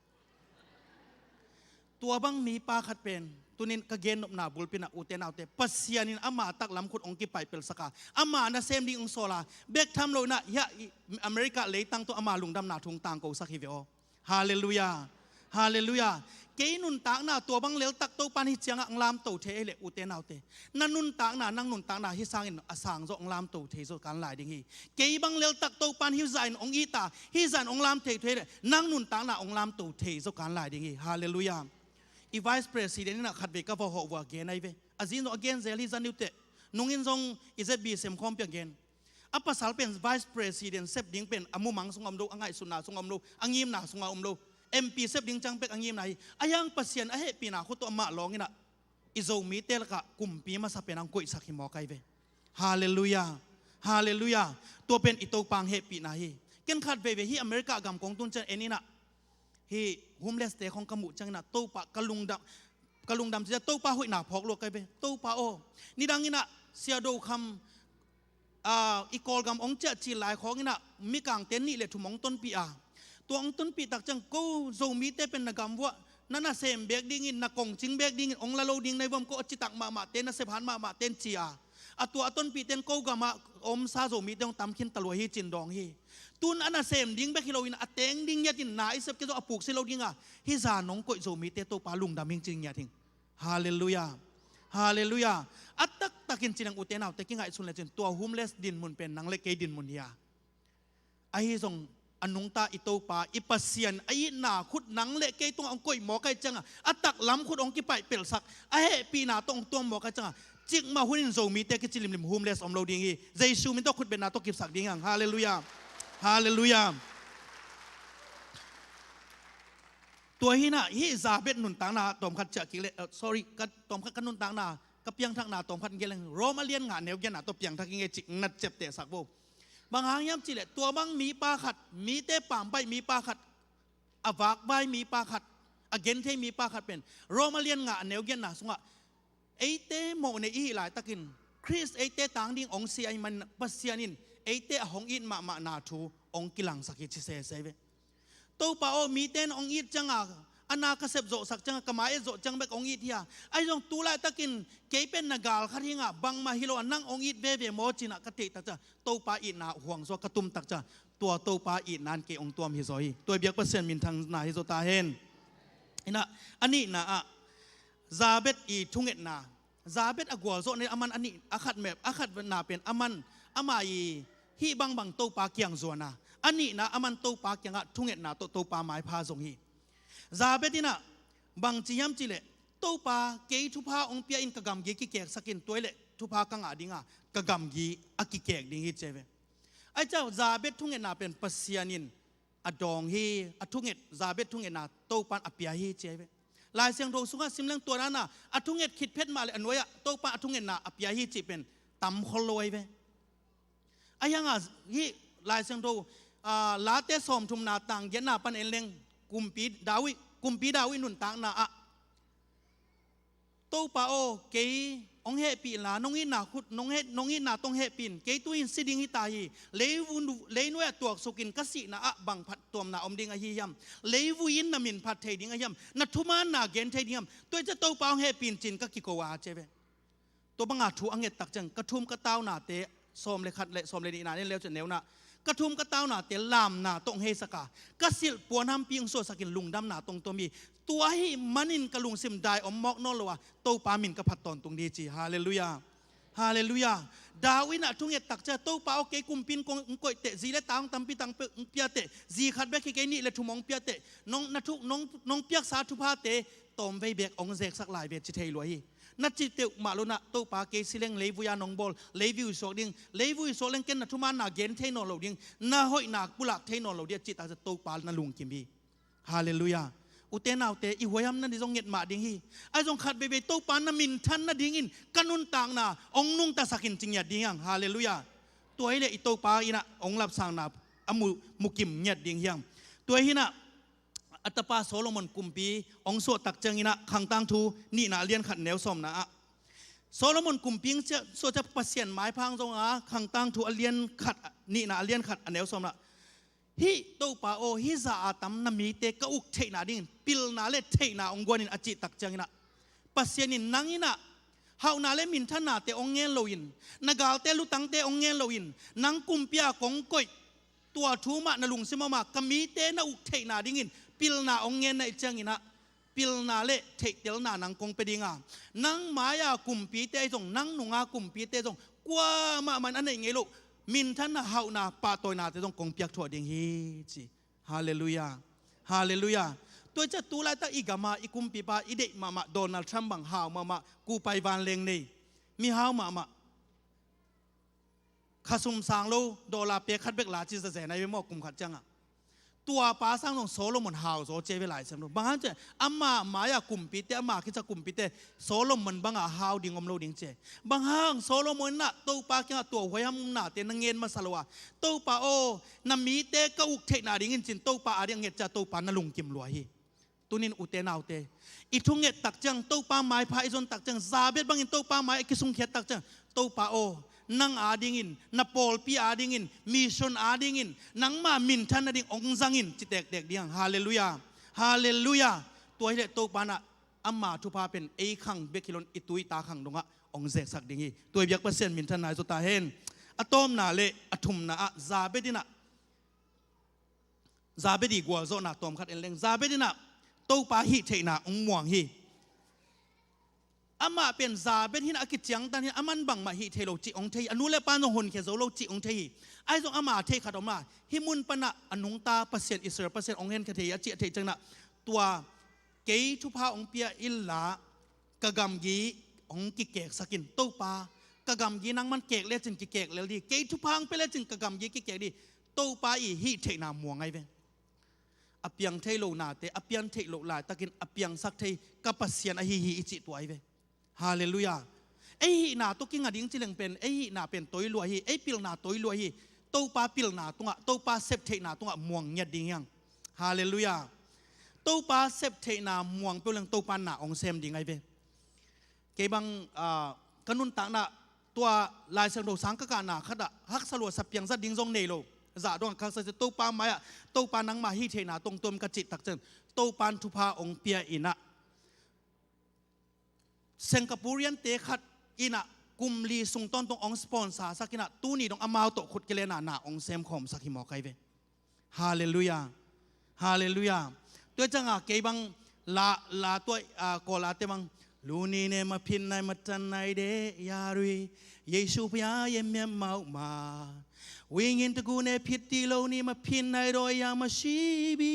Tua bang mipa khat pen tunin ka gennopna bulpi in ah, ute naute, Pasian in ama taklam khut hong kipaihpelsak a, ama nasem ding hong sawl a, bek tham lo in ah hiah i America leitang tawh ama lungdamna thu hong tangkosak hi ve aw. Halleluiah. Halleluiah. Kei nuntakna tua bang leltak Topa in hih ciangah hong lamto thei ahih leh, ute naute, na nuntakna, nang nuntakna hih sangin a sangzaw hong lamto thei zaw kan lai ding hi. Kei bang leltak Topa in hih zah in hong it a, hih zah in hong lam thei thei leh, nang nuntakna hong lamto thei zaw kan lai ding hi. Halleluiah. I vice president in ah khatvei ka va hawh vua gen ahi ve. A zin zong a gen zel hi, zan niuteh. Nungin zong i Z B sem khawmpi a gen. A pasal pen vice president sep ding pen a mumang sungah om lo, a ngaihsutna sungah om lo, a ngimna sungah om lo. M P sep ding ciang bek a ngimna hi. A hiang Pasian a hehpihna khut tawh amah lawng in ah i Zomite lakah kumpi masa pen hong koihsak hi mawk ahi ve. Halleluiah. Halleluiah. Tua pen i Topa hong hehpihna hi. Ken khat veivei hih America gam kong tun ciang en in ah, hih homeless-te khong ka muh ciangin ah, Topa ka lungdam, ka lungdam ciang Topa hoihna phawk lua kai ve. Topa aw, nidang in ah Sia Do Kham, a, i Kawlgam hong ciah cil lai khawng in ah mikangte nih le thum hong tonpih a, tua hong tonpih tak ciang, ko Zomite pen na gam vuah na nasem bek dingin, na kongcing bek dingin hong la lo ding na hi vuam, ko a citak mahmahte, nasep hat mahmahte in ci a, a tua a tonpihte in ko gamah omsa Zomite hong tam khin ta lua hi cin dawng hi. Tun a nasem ding bek hi loin a teng ding ngiatin, na i sep kei zong a puk si lo ding a, hih zan hong koih Zomite Topa lungdam hing cin ngiat hing. Halleluiah. Halleluiah. A taktakin ci leng, ute naute, kingaihsun lecin tua homeless dinmun pen nang le kei dinmun hi a. Ahi zong a nungta i Topa, i Pasian a itna khut nang le kei tungah hong koih mawk ahih ciangah, a taklam khut hong kipaihpelsak, a hehpihna tawh hong tuam mawk ahih ciangah, cikmah hunin Zomite kici limlim homeless om lo ding hi. Jesu min tawh khutbetna tawh kipsak ding hi hang. Halleluiah. Halleluiah. Tua hi in ah, hih Jabez nuntakna tawmkhat ciah kik leh, uh, sorry, ka, tawmkhat ka nuntakna Ka piangthakna tawm khat gen leng, Rom a lian nga neu giatna tawh piangthak ing ei cih na ciaptehsak vo. Bang hang hiam cihleh tua bang mipa khat, mite pampaih mipa khat, a vakvai mipa khat, a genthei mipa khat pen Rom a lian nga neu giatna sungah eite mawhnei i hih laitakin Khrist eite tang ding hong si ahih manin Pasian in eite a hong it mahmahna thu hong kilangsak hi ci sese ve. Topa aw, mite in hong it cianga, a na ka sep zawhsak cianga, ka mai et zawh ciang bek hong it hi a, ahi zong tu laitakin kei pen na gal khat hi inga, bangmah hi lo a nang hong it veve maw cinah ka theih tak ciang Topa itna huang zaw ka tum tak ciang tua Topa itna in kei hong tuam hi zaw hi. Tua biak Pasian minthanna hi zaw ta hen. Inah a nihna ah Zabet i thungetna, Zabet a gualzawhna a man a nih, a khat mep, a khatna pen a man ama i hih bangbang Topa kiang zuana, a nihna a man Topa kiangah thungetna tawh Topa maipha zong hi. Zabet inah bang ci hiam cihleh, Topa kei thupha hong pia in ka gamgi kikeksak in, tua hileh thupha ka ngah dinga ka gamgi a kikek ding hi ci ve. Ahi ciang Zabet thungetna pen Pasian in a dawng hi. A thunget, Zabet thungetna Topan a pia hi ci ve. Lai Siangtho sungah sim leng tua nana a thunget khit phet mah le a nuai-ah Topan a thungetna a pia hi cih pen tam khol lo ahi ve. Ahi hanga hih Lai Siangtho, ah, Late sawmthumna tang giatna pan en leng, kumpi David, kumpi David nuntakna ah Topa aw, kei hong hehpih inla, nong itna khut, nong heh, nong itna tawh hong hehpih in, kei tu-in si ding hi ta hi. Leivu-, leinuai-ah tuaksukin ka sihna ah bang phattuamna om ding ahi hiam? Leivui in na min phat thei ding ahi hiam? Na thumaanna gen thei ding hiam? Tua hi ciah Topa hong hehpih in cin ka kiko a ci ve. Tua banga thu a nget tak ciang ka thum ka taunate sawm le khat le sawm le nihna en leu ciah neuna, ka thum ka taunate lamna tawh hong heisak a, ka silh puanhampi hong suahsakin lungdamna tawh hong tuam hi. Tua ahih manin ka lungsim dai om mawk nawn lo a, Topa min ka phat tawntung ding hi ci. Halleluiah. Halleluiah. David inah thunget tak ciah, Topa aw, kei kumpi in kong hong koihteh, zi le ta hong tampi tang pe-, hong piateh, zi khat bek hi kei, nih le thum hong piateh, nong, na thu, nong, nong piaksa thuphate tawmvei beek hong zeksak lai ve ci thei lua hi. Na cih teuh mah lo inah, Topa kei si leng leivui-a nong bawl, leivui suak ding, leivui suak leng ken na thumaanna gen thei nawn lo ding, na hoihna pulak thei nawn lo ding a cih tak ciah Topa na lungkim hi. Halleluiah. Ute naute, i huaihamna ding zong nget mah ding hi. Ahi zong khat veivei Topa na minthan nadingin ka nuntakna hong nungtasakin ci ngiat ding hiang. Halleluiah. Tua hileh i Topa inah hong lapsangna a mu, mukim ngiat ding hiang. Tua hinah a tapa Solomon kumpi hong suah tak cianginah Khangtangthu nihna a lian khat neu sawmna ah, Solomon kumpi hong suah ciah Pasian maipha hong zong a, Khangtangthu a lian khat, nihna a lian khat a neu sawmna, hih Topa aw, hih zah a tam na mite ka uk theihna dingin pilna le theihna hong guanin a cih tak cianginah, Pasian in nang inah hauhna le minthannate hong ngen loin, na galte lutangte hong ngen loin, nang kumpi-a kong koih, tua thu mah na lungsim ah om a, ka mite na uk theihna dingin pilna hong ngen na hih cianginah, pilna le theihtelna nang kong pia dinga, nang mai-a kumpite ahi zong, nang nunga kumpite zong, kuamah man a neih ngei loh minthanna, hauhna, pahtawinate zong kong piakthuah ding hi ci. Halleluiah. Halleluiah. Tua hi ciah tu laitak i gama i kumpipa i deih mahmah Donald Trump bang hau mahmah, kupai vanleng nei, mi hau mahmah, khasum sang lo, dollar pek khat bek la ci zazen ahi ve maw, kum khat ciangah. Tuapa sang zong Solomon hau zaw ci ve Lai Siangtho. Bang hang ciah ama mai-a kumpite, ama khitsa kumpite Solomon bangah hau ding om lo ding ci. Bang hang Solomon inah Topa kiangah tua huaihamnate na ngen masa lo a, Topa aw, na mite ka uk theihna dingin cin Topa a ding a nget ciah Topa na lungkim lua hi. Tunin ute naute, i thunget tak ciang, Topa maipha i zon tak ciang, Zabet bangin Topa mai a kisungkhiat tak ciang, Topa aw, nang a dingin, na pawlpi a dingin, mission a dingin, nangma minthan nading hong zangin ci tektek ding. Halleluiah. Halleluiah. Tua hileh Topa inah ama thupha pen ei khang bek hi loin i tu i ta khang dongah hong zeksak ding hi. Tua biak Pasian minthanna hi zaw ta hen. A tawpna le a thumna ah Zabet inah, Zabet i gualzawhna tawm khat en leng, Zabet inah Topa hih theihna hong muang hi. Amah pen Zabet hinah a kiciangtan hinah a man bangmah hih thei lo cih hong thei hi. A nu le pa in zong honkhia zo lo cih hong thei hi. Ahi zong ama a theih khat om a, hih mun panah a nungta Pasian, Israel Pasian hong henkhia thei hi a cih a theih cianginah, tua kei thupha hong pia inla, ka gamgi hong kikeksak in, Topa, ka gamgi nangman kek lecin kikek lel ding, kei thupha hong pia lecin ka gamgi kikek ding, Topa i hih theihna muang ahi ve. A piang thei lo nate, a pian theih loh laitakin a piangsak thei ka Pasian ahi hi i cih tua ahi ve. Halleluiah. Ei hihna tawh kinga ding ci leng pen, ei hihna pen toi lua hi, ei pilna toi lua hi. Topa pilna tungah, Topa sep theihna tungah muang ngiat ding hiang. Halleluiah. Topa sep theihna muang peuh leng Topa na hong sem ding ahi ve. Kei bang, ah, ka nuntakna tua Lai Siangtho sang ka kahna khatah haksa lua, sapiang zat ding zong nei lo. Zah dong a khaksa ci Topa mai-ah, Topa nangma hih theihna tong tuam ka cih takciang Topa in thupha hong pia inah Singaporean-te khat inah kum li sung tawntung hong sponsor sak inah tuni dong amau tawh khut kilena na hong semkhawmsak hi mawk ahi ve. Halleluiah. Halleluiah. Tua cianga kei bang la, la tua, ah, Kawllate bang, လူနည်းနဲ့ မဖြစ်နိုင် မတတ်နိုင်တဲ့ အရာတွေ ယေရှုဖခင်ရဲ့ မျက်မှောက်မှာ ဝိညာဉ်တစ်ခုနဲ့ ဖြစ်တည်လို့ နေ မဖြစ်နိုင်တော့ အရာ မရှိပြီ.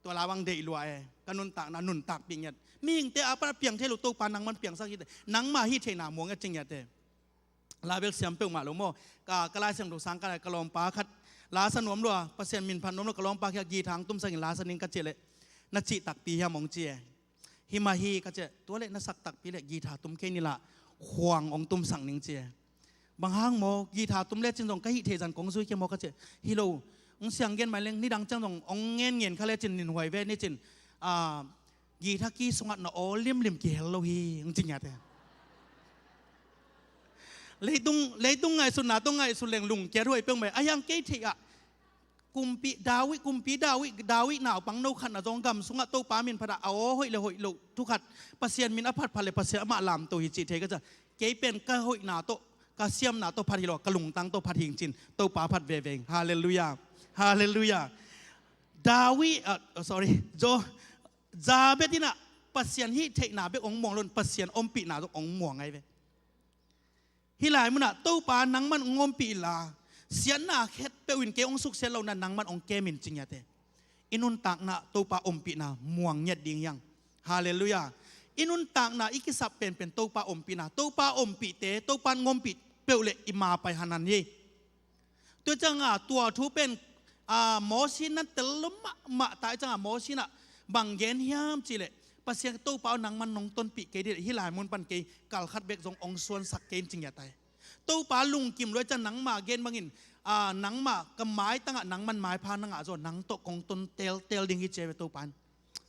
Tua la bang deih lua e. Ka nuntakna nuntakpih ngiat. Mihingte a pan a piang thei lo Topa nangman piangsak hi te. Nangma hih theihna muang ngiat ci ngiat e. La bel siam peuhmah lo maw. Ka, ka Lai Siangtho sang ka, ka lawmpa khat la sa nuam lua, Pasian min phat nuam lua, ka lawmpa kia guitar hong tumsak in la sa ning ka cih leh, na cih takpi hiam hong ci e. Hi mah hi ka cih. Tua leh na sak takpi leh guitar tum kei ni lah, khuang hong tumsak ning ci e. Bang hang maw, guitar tum lecin zong ka hih theih zan kong zui kei maw ka cih. Hi lo, hong siang gen mai leng, nidang ciang zong hong ngen ngen kha lecin ninhuai ve nicin, ah, guitar key sungah na aw limlim kihel lo hi, hong ci ngiat e. Leitung, leitung ngaihsutna tawh ngaihsut leng lungkiat huai peuhmah. A hiang kei theih ah, kumpi David, kumpi David, David naupang no khatna zong gam sungah Topa min phat ah a aw hoih le hoih loh thu khat, Pasian min a phatphat le Pasian amah lamto hi cih thei ka ci a. Kei pen ka hoihna tawh, ka siamna tawh phat hi lo, ka lungtang tawh phat hi ing cin, Topa phat veve ing. Halleluiah. Halleluiah. David, ah, oh, sorry, Jo, Jabez inah Pasian hih theihna bek hong muang lo in Pasian ompihna zong hong muang ahi ve. Hih lai munah Topa nangman hong ompih inla, siatna khat peuh in kei hong suksiat lo in ah nangman hong kem in ci ngiat e. I nuntakna Topa ompihna muang ngiat ding hiang. Halleluiah. I nuntakna i kisap penpen Topa ompihna, Topa ompihte Topa in hong ompih peuh leh i ma pai hanhan hi. Tua cianga tua thu pen, ah, Mosi na tel lo mahmah ta i cianga Mosi inah bang gen hiam cih leh, Pasian Topa aw nangman nong tonpih kei dih leh hih lai mun pan kei kal khat bek zong hong suansak kei in ci ngiat ahi. Topa lungkim lua i ciang nangma gen bangin, ah, nangma ka maitangah nangman maipha na ngah zaw, nang tawh kong ton teltel ding hi ci ahi ve Topa in.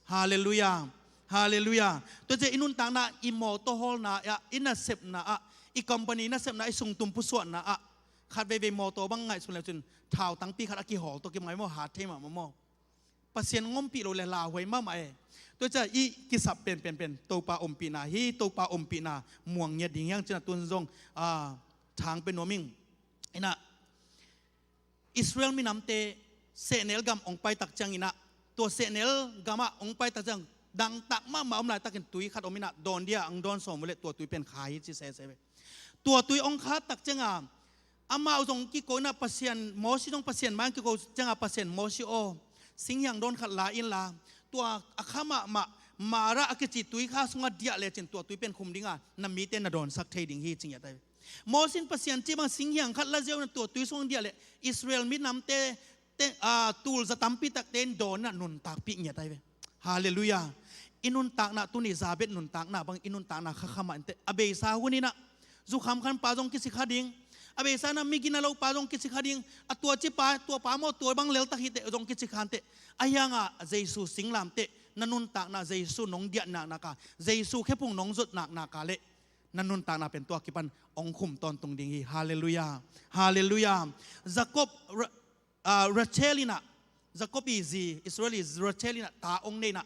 Halleluiah. Halleluiah. Tua ciah i nuntakna, i mawtaw hawlna ah, i nasepna ah, i company nasepna, i sungtum pusuahna ah, khat veivei mawtaw bang ngaihsun le cin thau tangpi khat a kihawl tawh kimai maw, hat thei mahmah maw. Pasian hong ompih lo le lauhuai mahmah e. Tua ciah i kisap penpenpen Topa ompihna hi, Topa ompihna muang ngiat ding hiang cin a tun zong, ah, thang pe nuam ing. Inah Israel minamte sehnel gam hong paitak cianginah, tua sehnel gamah hong paitak ciang dangtak mahmah om laitakin tui khat om inah dawn dia hong dawn sawm uh leh tua tui pen kha hi ci sese ve. Tua tui hong khatak cianga amau zong kiko inah Pasian, Mosi zong Pasian mai hong kiko cianga Pasian, Mosi aw, singhiang dawn khat la inla, tua a kha mahmah Mara a kici tui kha sungah diah lecin tua tui pen khum dinga na mite na dawnsak thei ding hi ci ngiat ahi ve. Mosi in Pasian cih bang singhiang khat la ziau inah tua tui sung diah leh Israel minamte te, ah, tul za tampi takte in dawn inah nuntakpih ngiat ahi ve. Halleluiah. I nuntakna tuni Jabez nuntakna bang i nuntakna khakha mah inteh. A beisa hun inah zukham khanpa zong kici kha ding. A beisa inah migina lopa zong kici kha ding. A tua cipa, tuapa maw tua bang leltak hiteh zong kici kha inteh. A hianga Jesu singlamteh na nuntakna Jesu nong diah naknaka, Jesu khephung nong zot naknaka leh na nuntakna pen tua kipan hong khum tawntung ding hi. Halleluiah. Halleluiah. Jacob, Ra-, ah, Rachel inah, Jacob i zi, Israel i zi Rachel inah ta hong nei inah,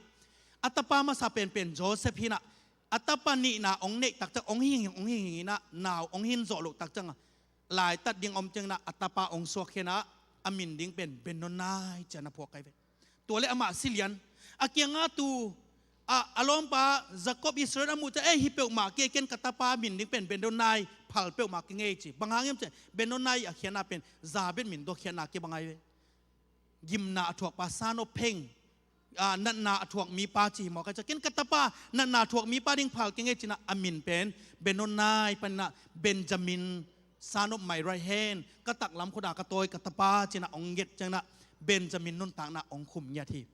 a tapa masa penpen Joseph hi inah, a tapa nihna hong neih takciang hong hing, hong hing, hing inah nau hong hin zawh loh takcianga laitat ding om cianginah a tapa hong suakkhianah a min ding pen Benoni ci-a na phuak ahi ve. Tua leh amah si lian. A kianga tu, a, a lawmpa Jacob Israel a muh ciang, ei, hi peuhmah kei, ken ka tapa min ding pen Benoni phal peuhmah kei ngei ci. Bang hang hiam ciang Benoni a khiatna pen Jabez min dawk khiatna kibang ahi ve. Gimna a thuakpa, son of pain, a, natna a thuak mipa ci hi mawk a, ken ka tapa natna a thuak mipa ding phal kei ngei cinah a min pen Benoni paninah Benjamin, son of my right hand, ka taklam khutah ka tawi ka tapa cinah hong nget cianginah Benjamin nuntakna hong khum ngiat hi.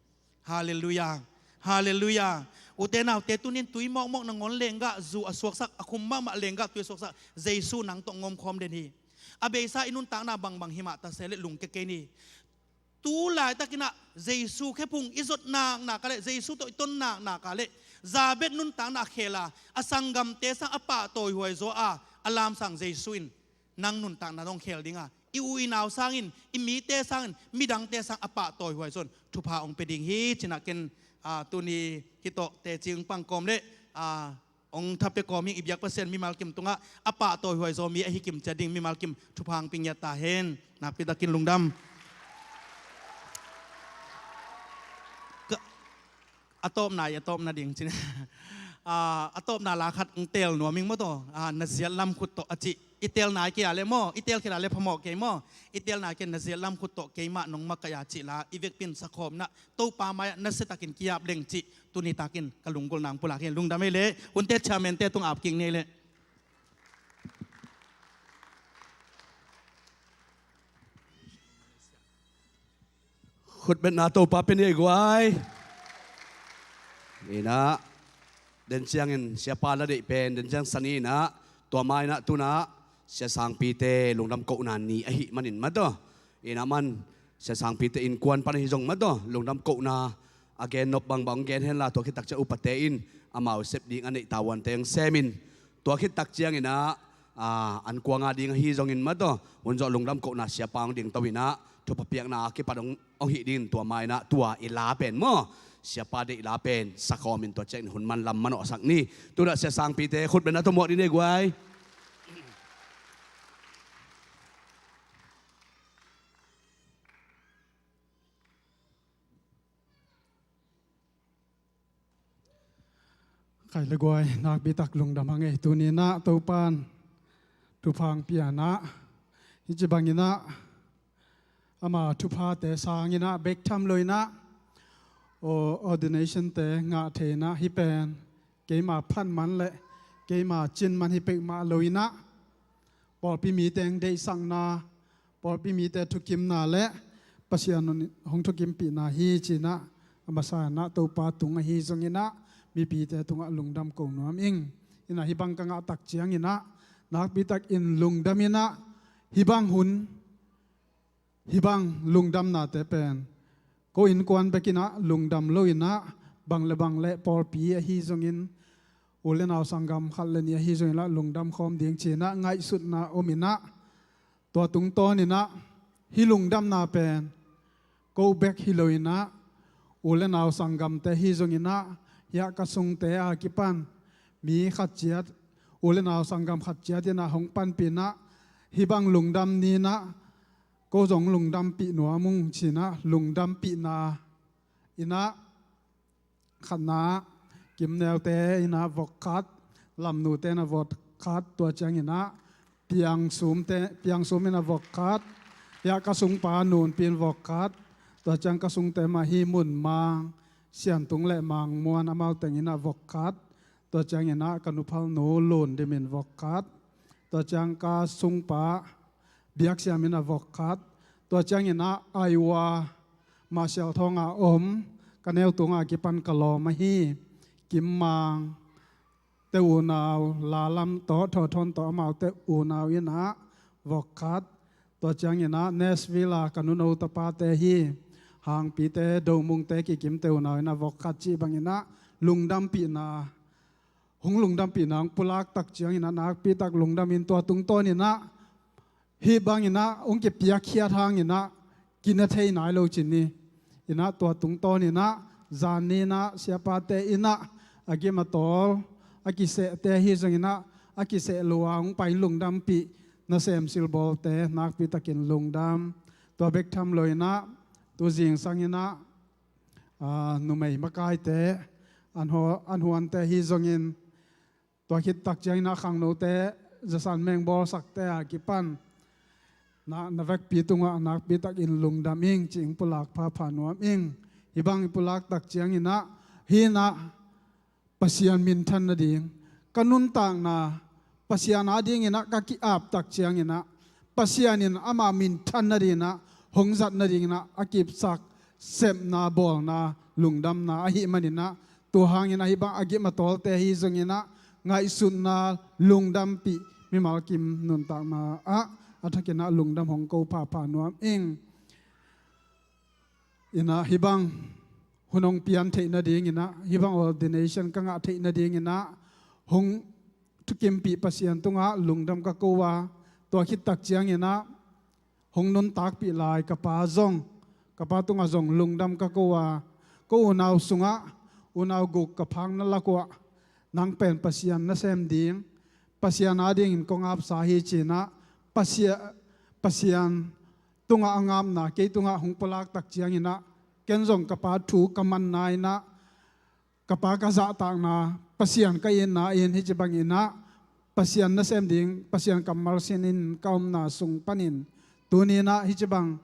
Halleluiah. Halleluiah. Ute naute, tunin tui mawkmawk nangawn lenggah zu a suaksak, a khum mahmah lenggah tui a suaksak Jesu nang tawh ngawmkhawm den hi. A beisa i nuntakna bangbang himah ta se le lungke kei ni. Tu laitakinah Jesu khephung i zot naknak a le, Jesu tawh i ton naknak a le, Jabez nuntakna a khel a, a sanggamte sang a pahtawi huai zaw a, a lamsang Jesu in nang nuntakna hong khel dinga, i u i nau sangin, i mite sangin, midangte sang a pahtawi huai zawn thupha hong pia ding hi. Cinah ken, a, tuni hitawh teci hong pangkawm le, a, hong thapia kawm hi. I biak Pasian mimal kim tungah a pahtawi huai zaw mi ahi kim ciat ding mimal kim thupha hong pia ngiat ta hen. Nakpitakin lungdam. Ka, a tawpna i a tawpna ding cin. A, a tawpna la khat hong teel nuam ing maw taw. A, na ziat lam khut tawh a cih. I teel nai kei a le maw, i teel kei a le phamawh kei maw. I teel nai kei, na ziat lam khut tawh keimah nong makaih a cih la, i vekpi in sakhawmna Topa mai-ah nasiatakin ki-ap leng cih tuni takin ka lunggulhna hong pulak hi. Lungdam ei le, hunte chairman-te tungah ap kik ni ei le. Khutbetna Topa pia ni ei guai. Inah, den ciangin siapa la deih pen den ciang sani inah, tua ma inah tunah sia sangpite lungdam kohna ni ahih manin mataw. Inah man sia sangpite innkuan pan ahi zong mataw, lungdam kohna a gennop bangbang hong gen henla, tua khit takciang upate in amau sep ding a neih tavuante hong semin, tua khit takciang inah, a, an kuanga ding ahi zongin mataw, hun zawh lungdam kohna siapa hong dingto inah, thupha piakna a kipat hong, hong hih dingin tua ma inah tua i la pen maw, siapa deih la pen sakhawmin tua ciangin hun man lam manawhsak ni. Tunah sia sangpite khutbetna tawh muak ding ni ei guai. Khai le guai, nakpitak lungdam hang ei. Tuni inah Topan thupha hong pia inah, hih ci bang inah ama thuphate sang inah bek tham lo inah, o, ordination-te ngah thei inah hih pen keima phat man le keima cin man hi peuhmah lo inah, pawlpi mite hong deihsakna, pawlpi mite thukimna le Pasian hong thukimpihna hi ci inah, a masa inah Topa tung ahi zong inah mipite tungah lungdam ko nuam ing. Inah hih bang ka ngah takciang inah nakpitakin lungdam inah, hih bang hun, hih bang lungdamnate pen ko innkuan bek inah lungdam lo inah, bang le bang le pawlpi ahi zongin, u le nau sanggam khat le nih ahi zongin lah lungdam khawm ding ci inah ngaihsutna om inah, tua tungtawn inah hih lungdamna pen ko bek hi lo inah, u le nau sanggamte ahi zong inah, hiah ka sungte a kipan mi khat ciat, u le nau sanggam khat ciat inah hong panpih inah, hih bang lungdam ni inah ko zong lungdampih nuam ung ci inah lungdampihna inah, khatna, Kimneute inah vok khat, Lamnute inah vok khat, tua ciang inah Piangsumte, Piangsum inah vok khat, hiah ka sungpa Nunpi in vok khat, tua ciang ka sungte mah hi Mun Mang, Siantung le Mang Muan, amau teng inah vok khat, tua ciang inah ka nuphalnu Lundim in vok khat, tua ciang ka sungpa Biaksiam inah vok khat, tua ciang inah Aiwa, Masial Thawng a om, ka neu tunga kipan ka lawm ahi Kim Mang te unau, Lalam tawh, Thawthawn tawh, amaute unau inah vok khat, tua ciang inah Nashville a ka nuno tapate hi Hangpite, Domungte, Kikimte unau inah vok khat cih bang inah lungdampihna, hong lungdampihna hong pulak takciang inah nakpitak lungdam in, tua tungtawn inah hih bang inah hong kipiakkhiat hang inah kina thei nai lo ci ni. Inah tua tungtawn inah zan ni inah siapate inah a gim a tawl a kisehte ahi zong inah, a kiseh lo a hong pai lungdampih nasem silbawlte nakpitakin lungdam. Tua bek tham lo inah tu zingsang inah, a, numei makaite, an hu-, an huante ahi zongin, tua khit takciang inah khangnote, zasan meng bawlsakte a kipan na, na vekpi tungah nakpitakin lungdam ing ci-in pulak phapha nuam ing. Hih bang i pulak takciang inah, hih inah Pasian minthan nading, ka nuntakna Pasian ading inah ka ki-ap takciang inah, Pasian in ama minthan nading inah, hong zat nading inah a kipsak sepna, bawlna, lungdamna ahih manin ah, tua hangin ahi bang a gim a tawlte ahi zongin ah, ngaihsutna, lungdampih, mimal kim nuntakna ah a thakin ah lungdam hong ko phapha nuam ing. In ah hih bang hun hong pian theih nadingin ah, hih bang ordination ka ngah theih nadingin ah, hong thukimpih Pasian tungah lungdam ka ko a, tua khit tak ciangin ah hong nuntakpih lai ka pa zong, ka pa tungah zong lungdam ka ko a, ko unau sungah unau guk ka phakna lak uah, nang pen Pasian nasem ding, Pasian adingin kong apsa hi ci-in ah, Pasia-, Pasian tungah a ngapna kei tungah hong pulak tak ciangin ah, ken zong ka pa thu ka manna in ah, ka pa ka zahtakna, Pasian ka itna in hih ci bangin ah, Pasian nasem ding, Pasian kammal sinin ka omna sung panin, tuni in ah hih ci bang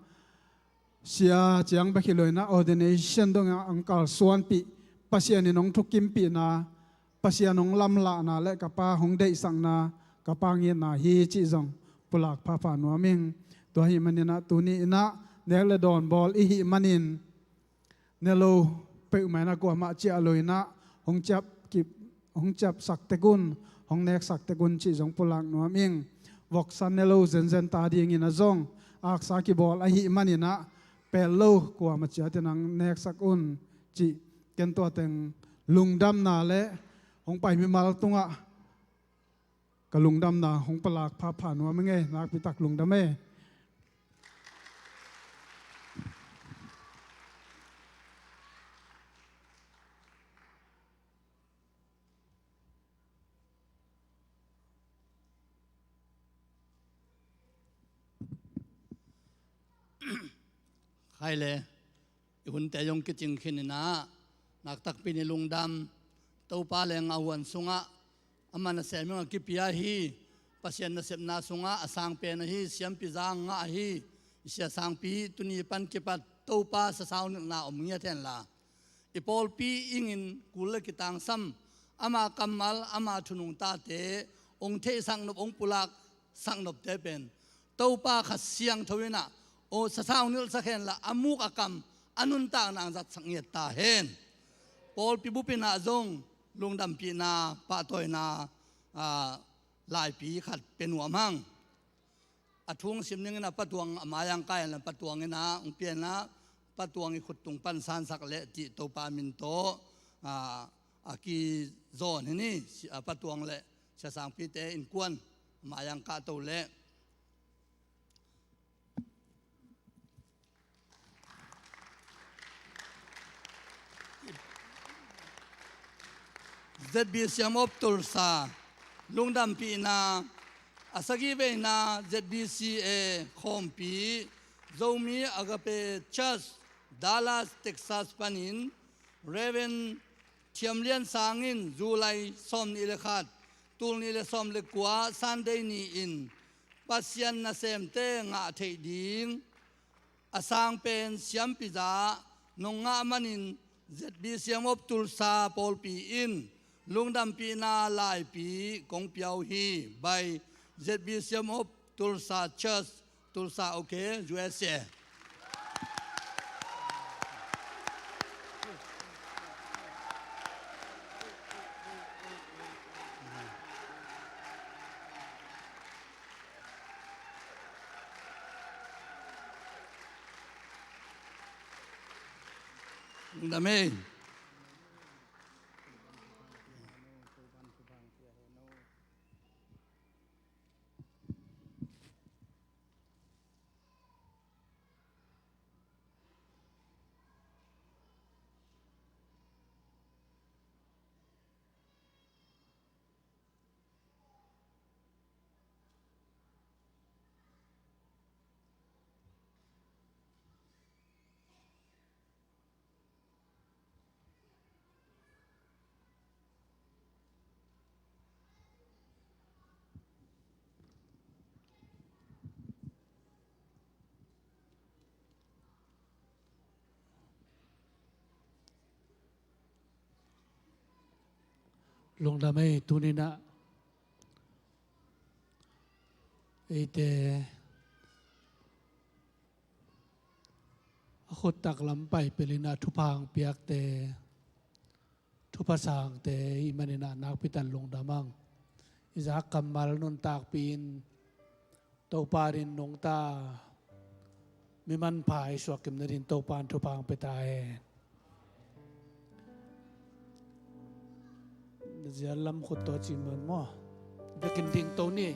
sia ciang bek hi lo in ah, ordination dongah hong kalsuanpih, Pasian in hong thukimpihna, Pasian hong lamlahna le ka pa hong deihsakna, ka pa ngitna hi cih zong pulak phapha nuam ing. Tua ahih manin ah tuni in ah nek le dawn bawl i hih manin, ne lo peuhmah in ah kuamah ciah lo in ah, hong ciap kip, hong ciapsak tek un, hong neksak tek un cih zong pulak nuam ing. Voksa ne lo zenzen ta dingin ah zong aksa kibawl ahih manin ah, pel lo kuamah ciatin hong neksak un cih, ken tua teng lungdamna le hong pai mimal tungah ka lungdamna hong pulak phapha nuam ing e, nakpi tak lungdam e. Khai le, i hunte zong kicing khin in ah, nakpi takin i lungdam. Topa leng a huan sungah, ama nasem in a kipia hi. Pasian nasepna sungah a sang pen ahi, siampi za ngah ahi, i sia sangpi tuni pan kipat Topa sasaunilhna om ngiat hen la, i pawlpi ingin kul le kitangsam, ama kammal, ama thu nungtate hong theihsak nop, hong pulaksak nopte pen Topa Kha Siangtho in ah, aw, sasaunilhsak hen la, a muk a kam, a nuntakna hong zatsak ngiat ta hen. Pawlpi bup in ah zong lungdampihna, pahtawina, aa, laipi khat pia nuam hang. A thu hong sim ning in ah Pa Tuang a mai-ah hong kai hen la, Pa Tuang in ah hong pia in ah, Pa Tuang i khut tung pan sansak leh cih Topa min tawh, aa, a kizawn hi ni. Si-, aa, Pa Tuang le sia sangpite innkuan a mai-ah hong kahto leh. ZBCM of Tulsa lungdampihna, a sagih veina ZBCA khawmpi, Zomi Agape Church, Dallas, Texas panin Reverend Thiam Lian Sang in July sawmnih le khat, tul nih le sawm le kua Sunday ni-in Pasian nasemte ngah theih ding a sang pen siampi za nong ngah manin ZBCM of Tulsa pawlpi in lungdampihna laipi kong pia uh hi. By ZBCM of Tulsa Church, Tulsa, okay, U S A. Lungdam ei. Lungdam ei, tuni-in ah eite Khut taklam paipelin ah thupha hong piakte, thupha sangte i hih manin ah nakpi tak lungdam ing. I zak kammal nuntakpih in Topa adingin nungta mi manpha i suak kim nadingin Topa in thupha hong pia ta hen. Na zial lam khut tawh cing man maw? Vekin ding to ni.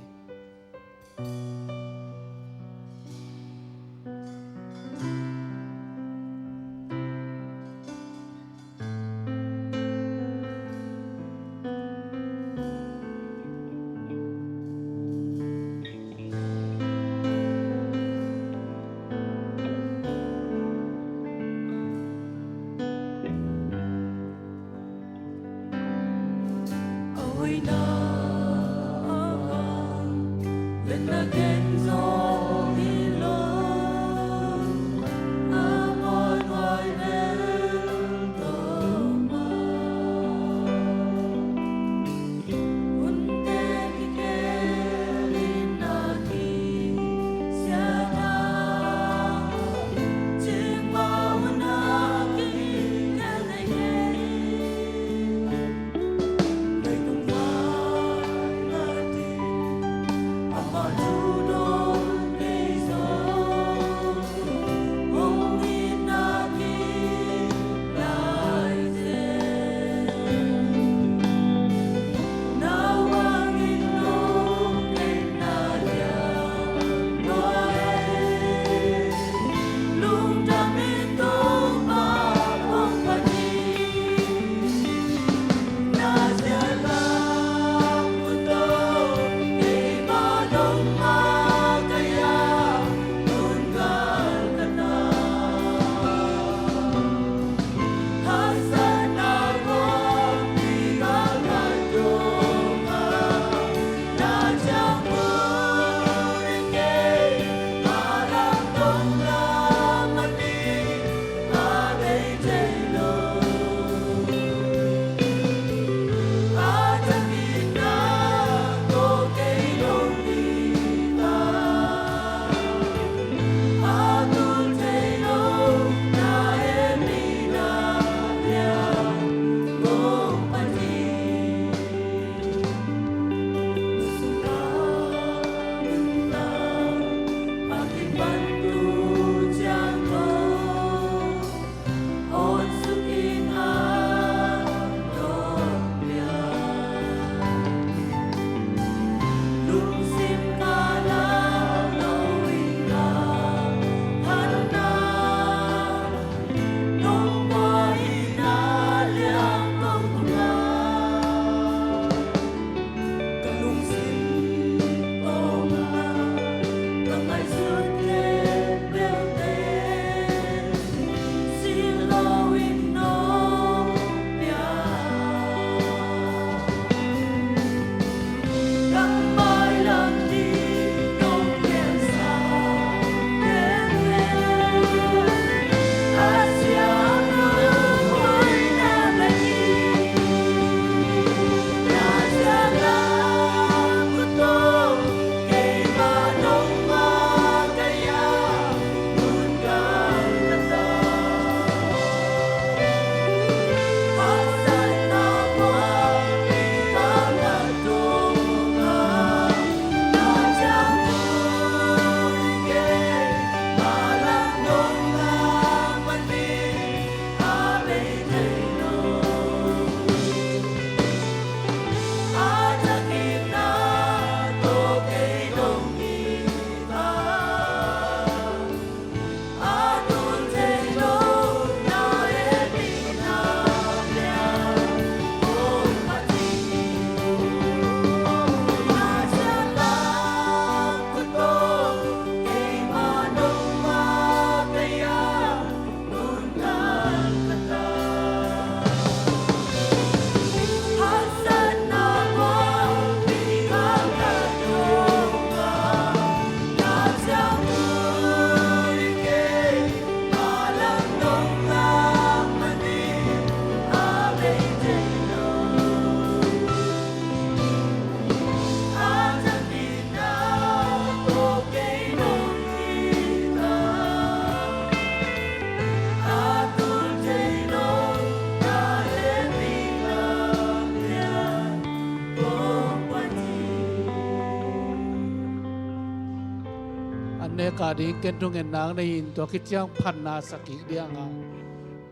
Neka ding ken thungetna nei in, tua khit ciang phatna sa kik ding a,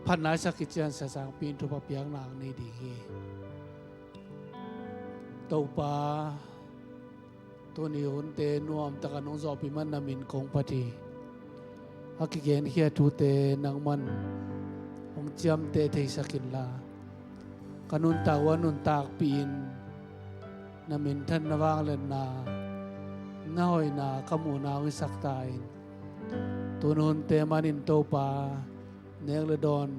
phatna sa khit ciang Sia Sangpi in thupha piakna nei ding hi. Topa, tuni hunte nuamtak a nong zawhpih man na min kong phat hi. A kigenkhia thute nangman hong ciamteh theisak inla, ka nuntak uh a nuntakpih in, na minthan na vangliatna, na hoihna ka muhna hong hisak ta in. Tuni hunte manin Topa, nek le dawn,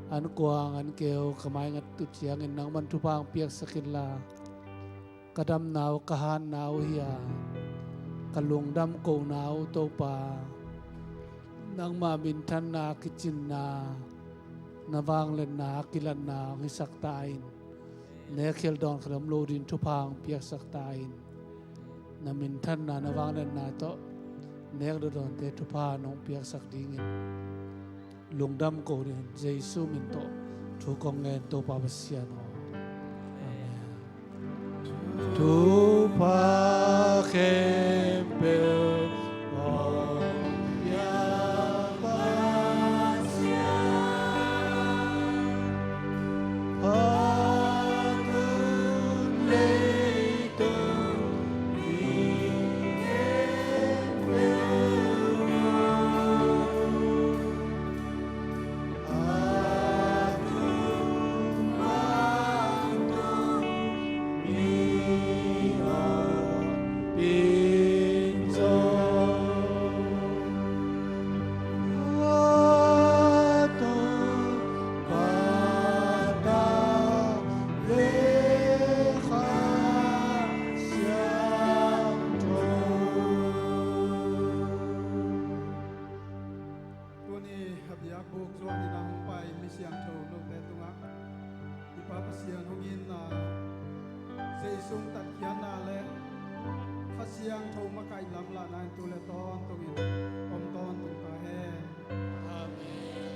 an kuang an keu ka maingat uh ciangin nangman thupha hong piaksak inla, ka damna uh, ka hatna uh hi a, ka lungdam kohna uh Topa, nangmah minthanna kicinna, na vangliatna kilatna hong hisak ta in. Nek khial dawn khial om lo ding thupha hong piaksak ta in. Na minthanna na vangliatna tawh nek le dawnte thupha nong piaksak dingin lungdam ko dingin Jesu min tawh thu kong ngen, Topa Pasian aw. Amen. Thupha khempeuh hong pia Pasian, a tun leitung mi khempeuh aw. Tuni a biakbuk zuan in a hong pai mi siangtho note tungah i Pa Pasian hong itna, Jesu tatkhiatna le Kha Siangtho makaih lamlahna in tu le tawntungin om tawntung ta hen. Amen.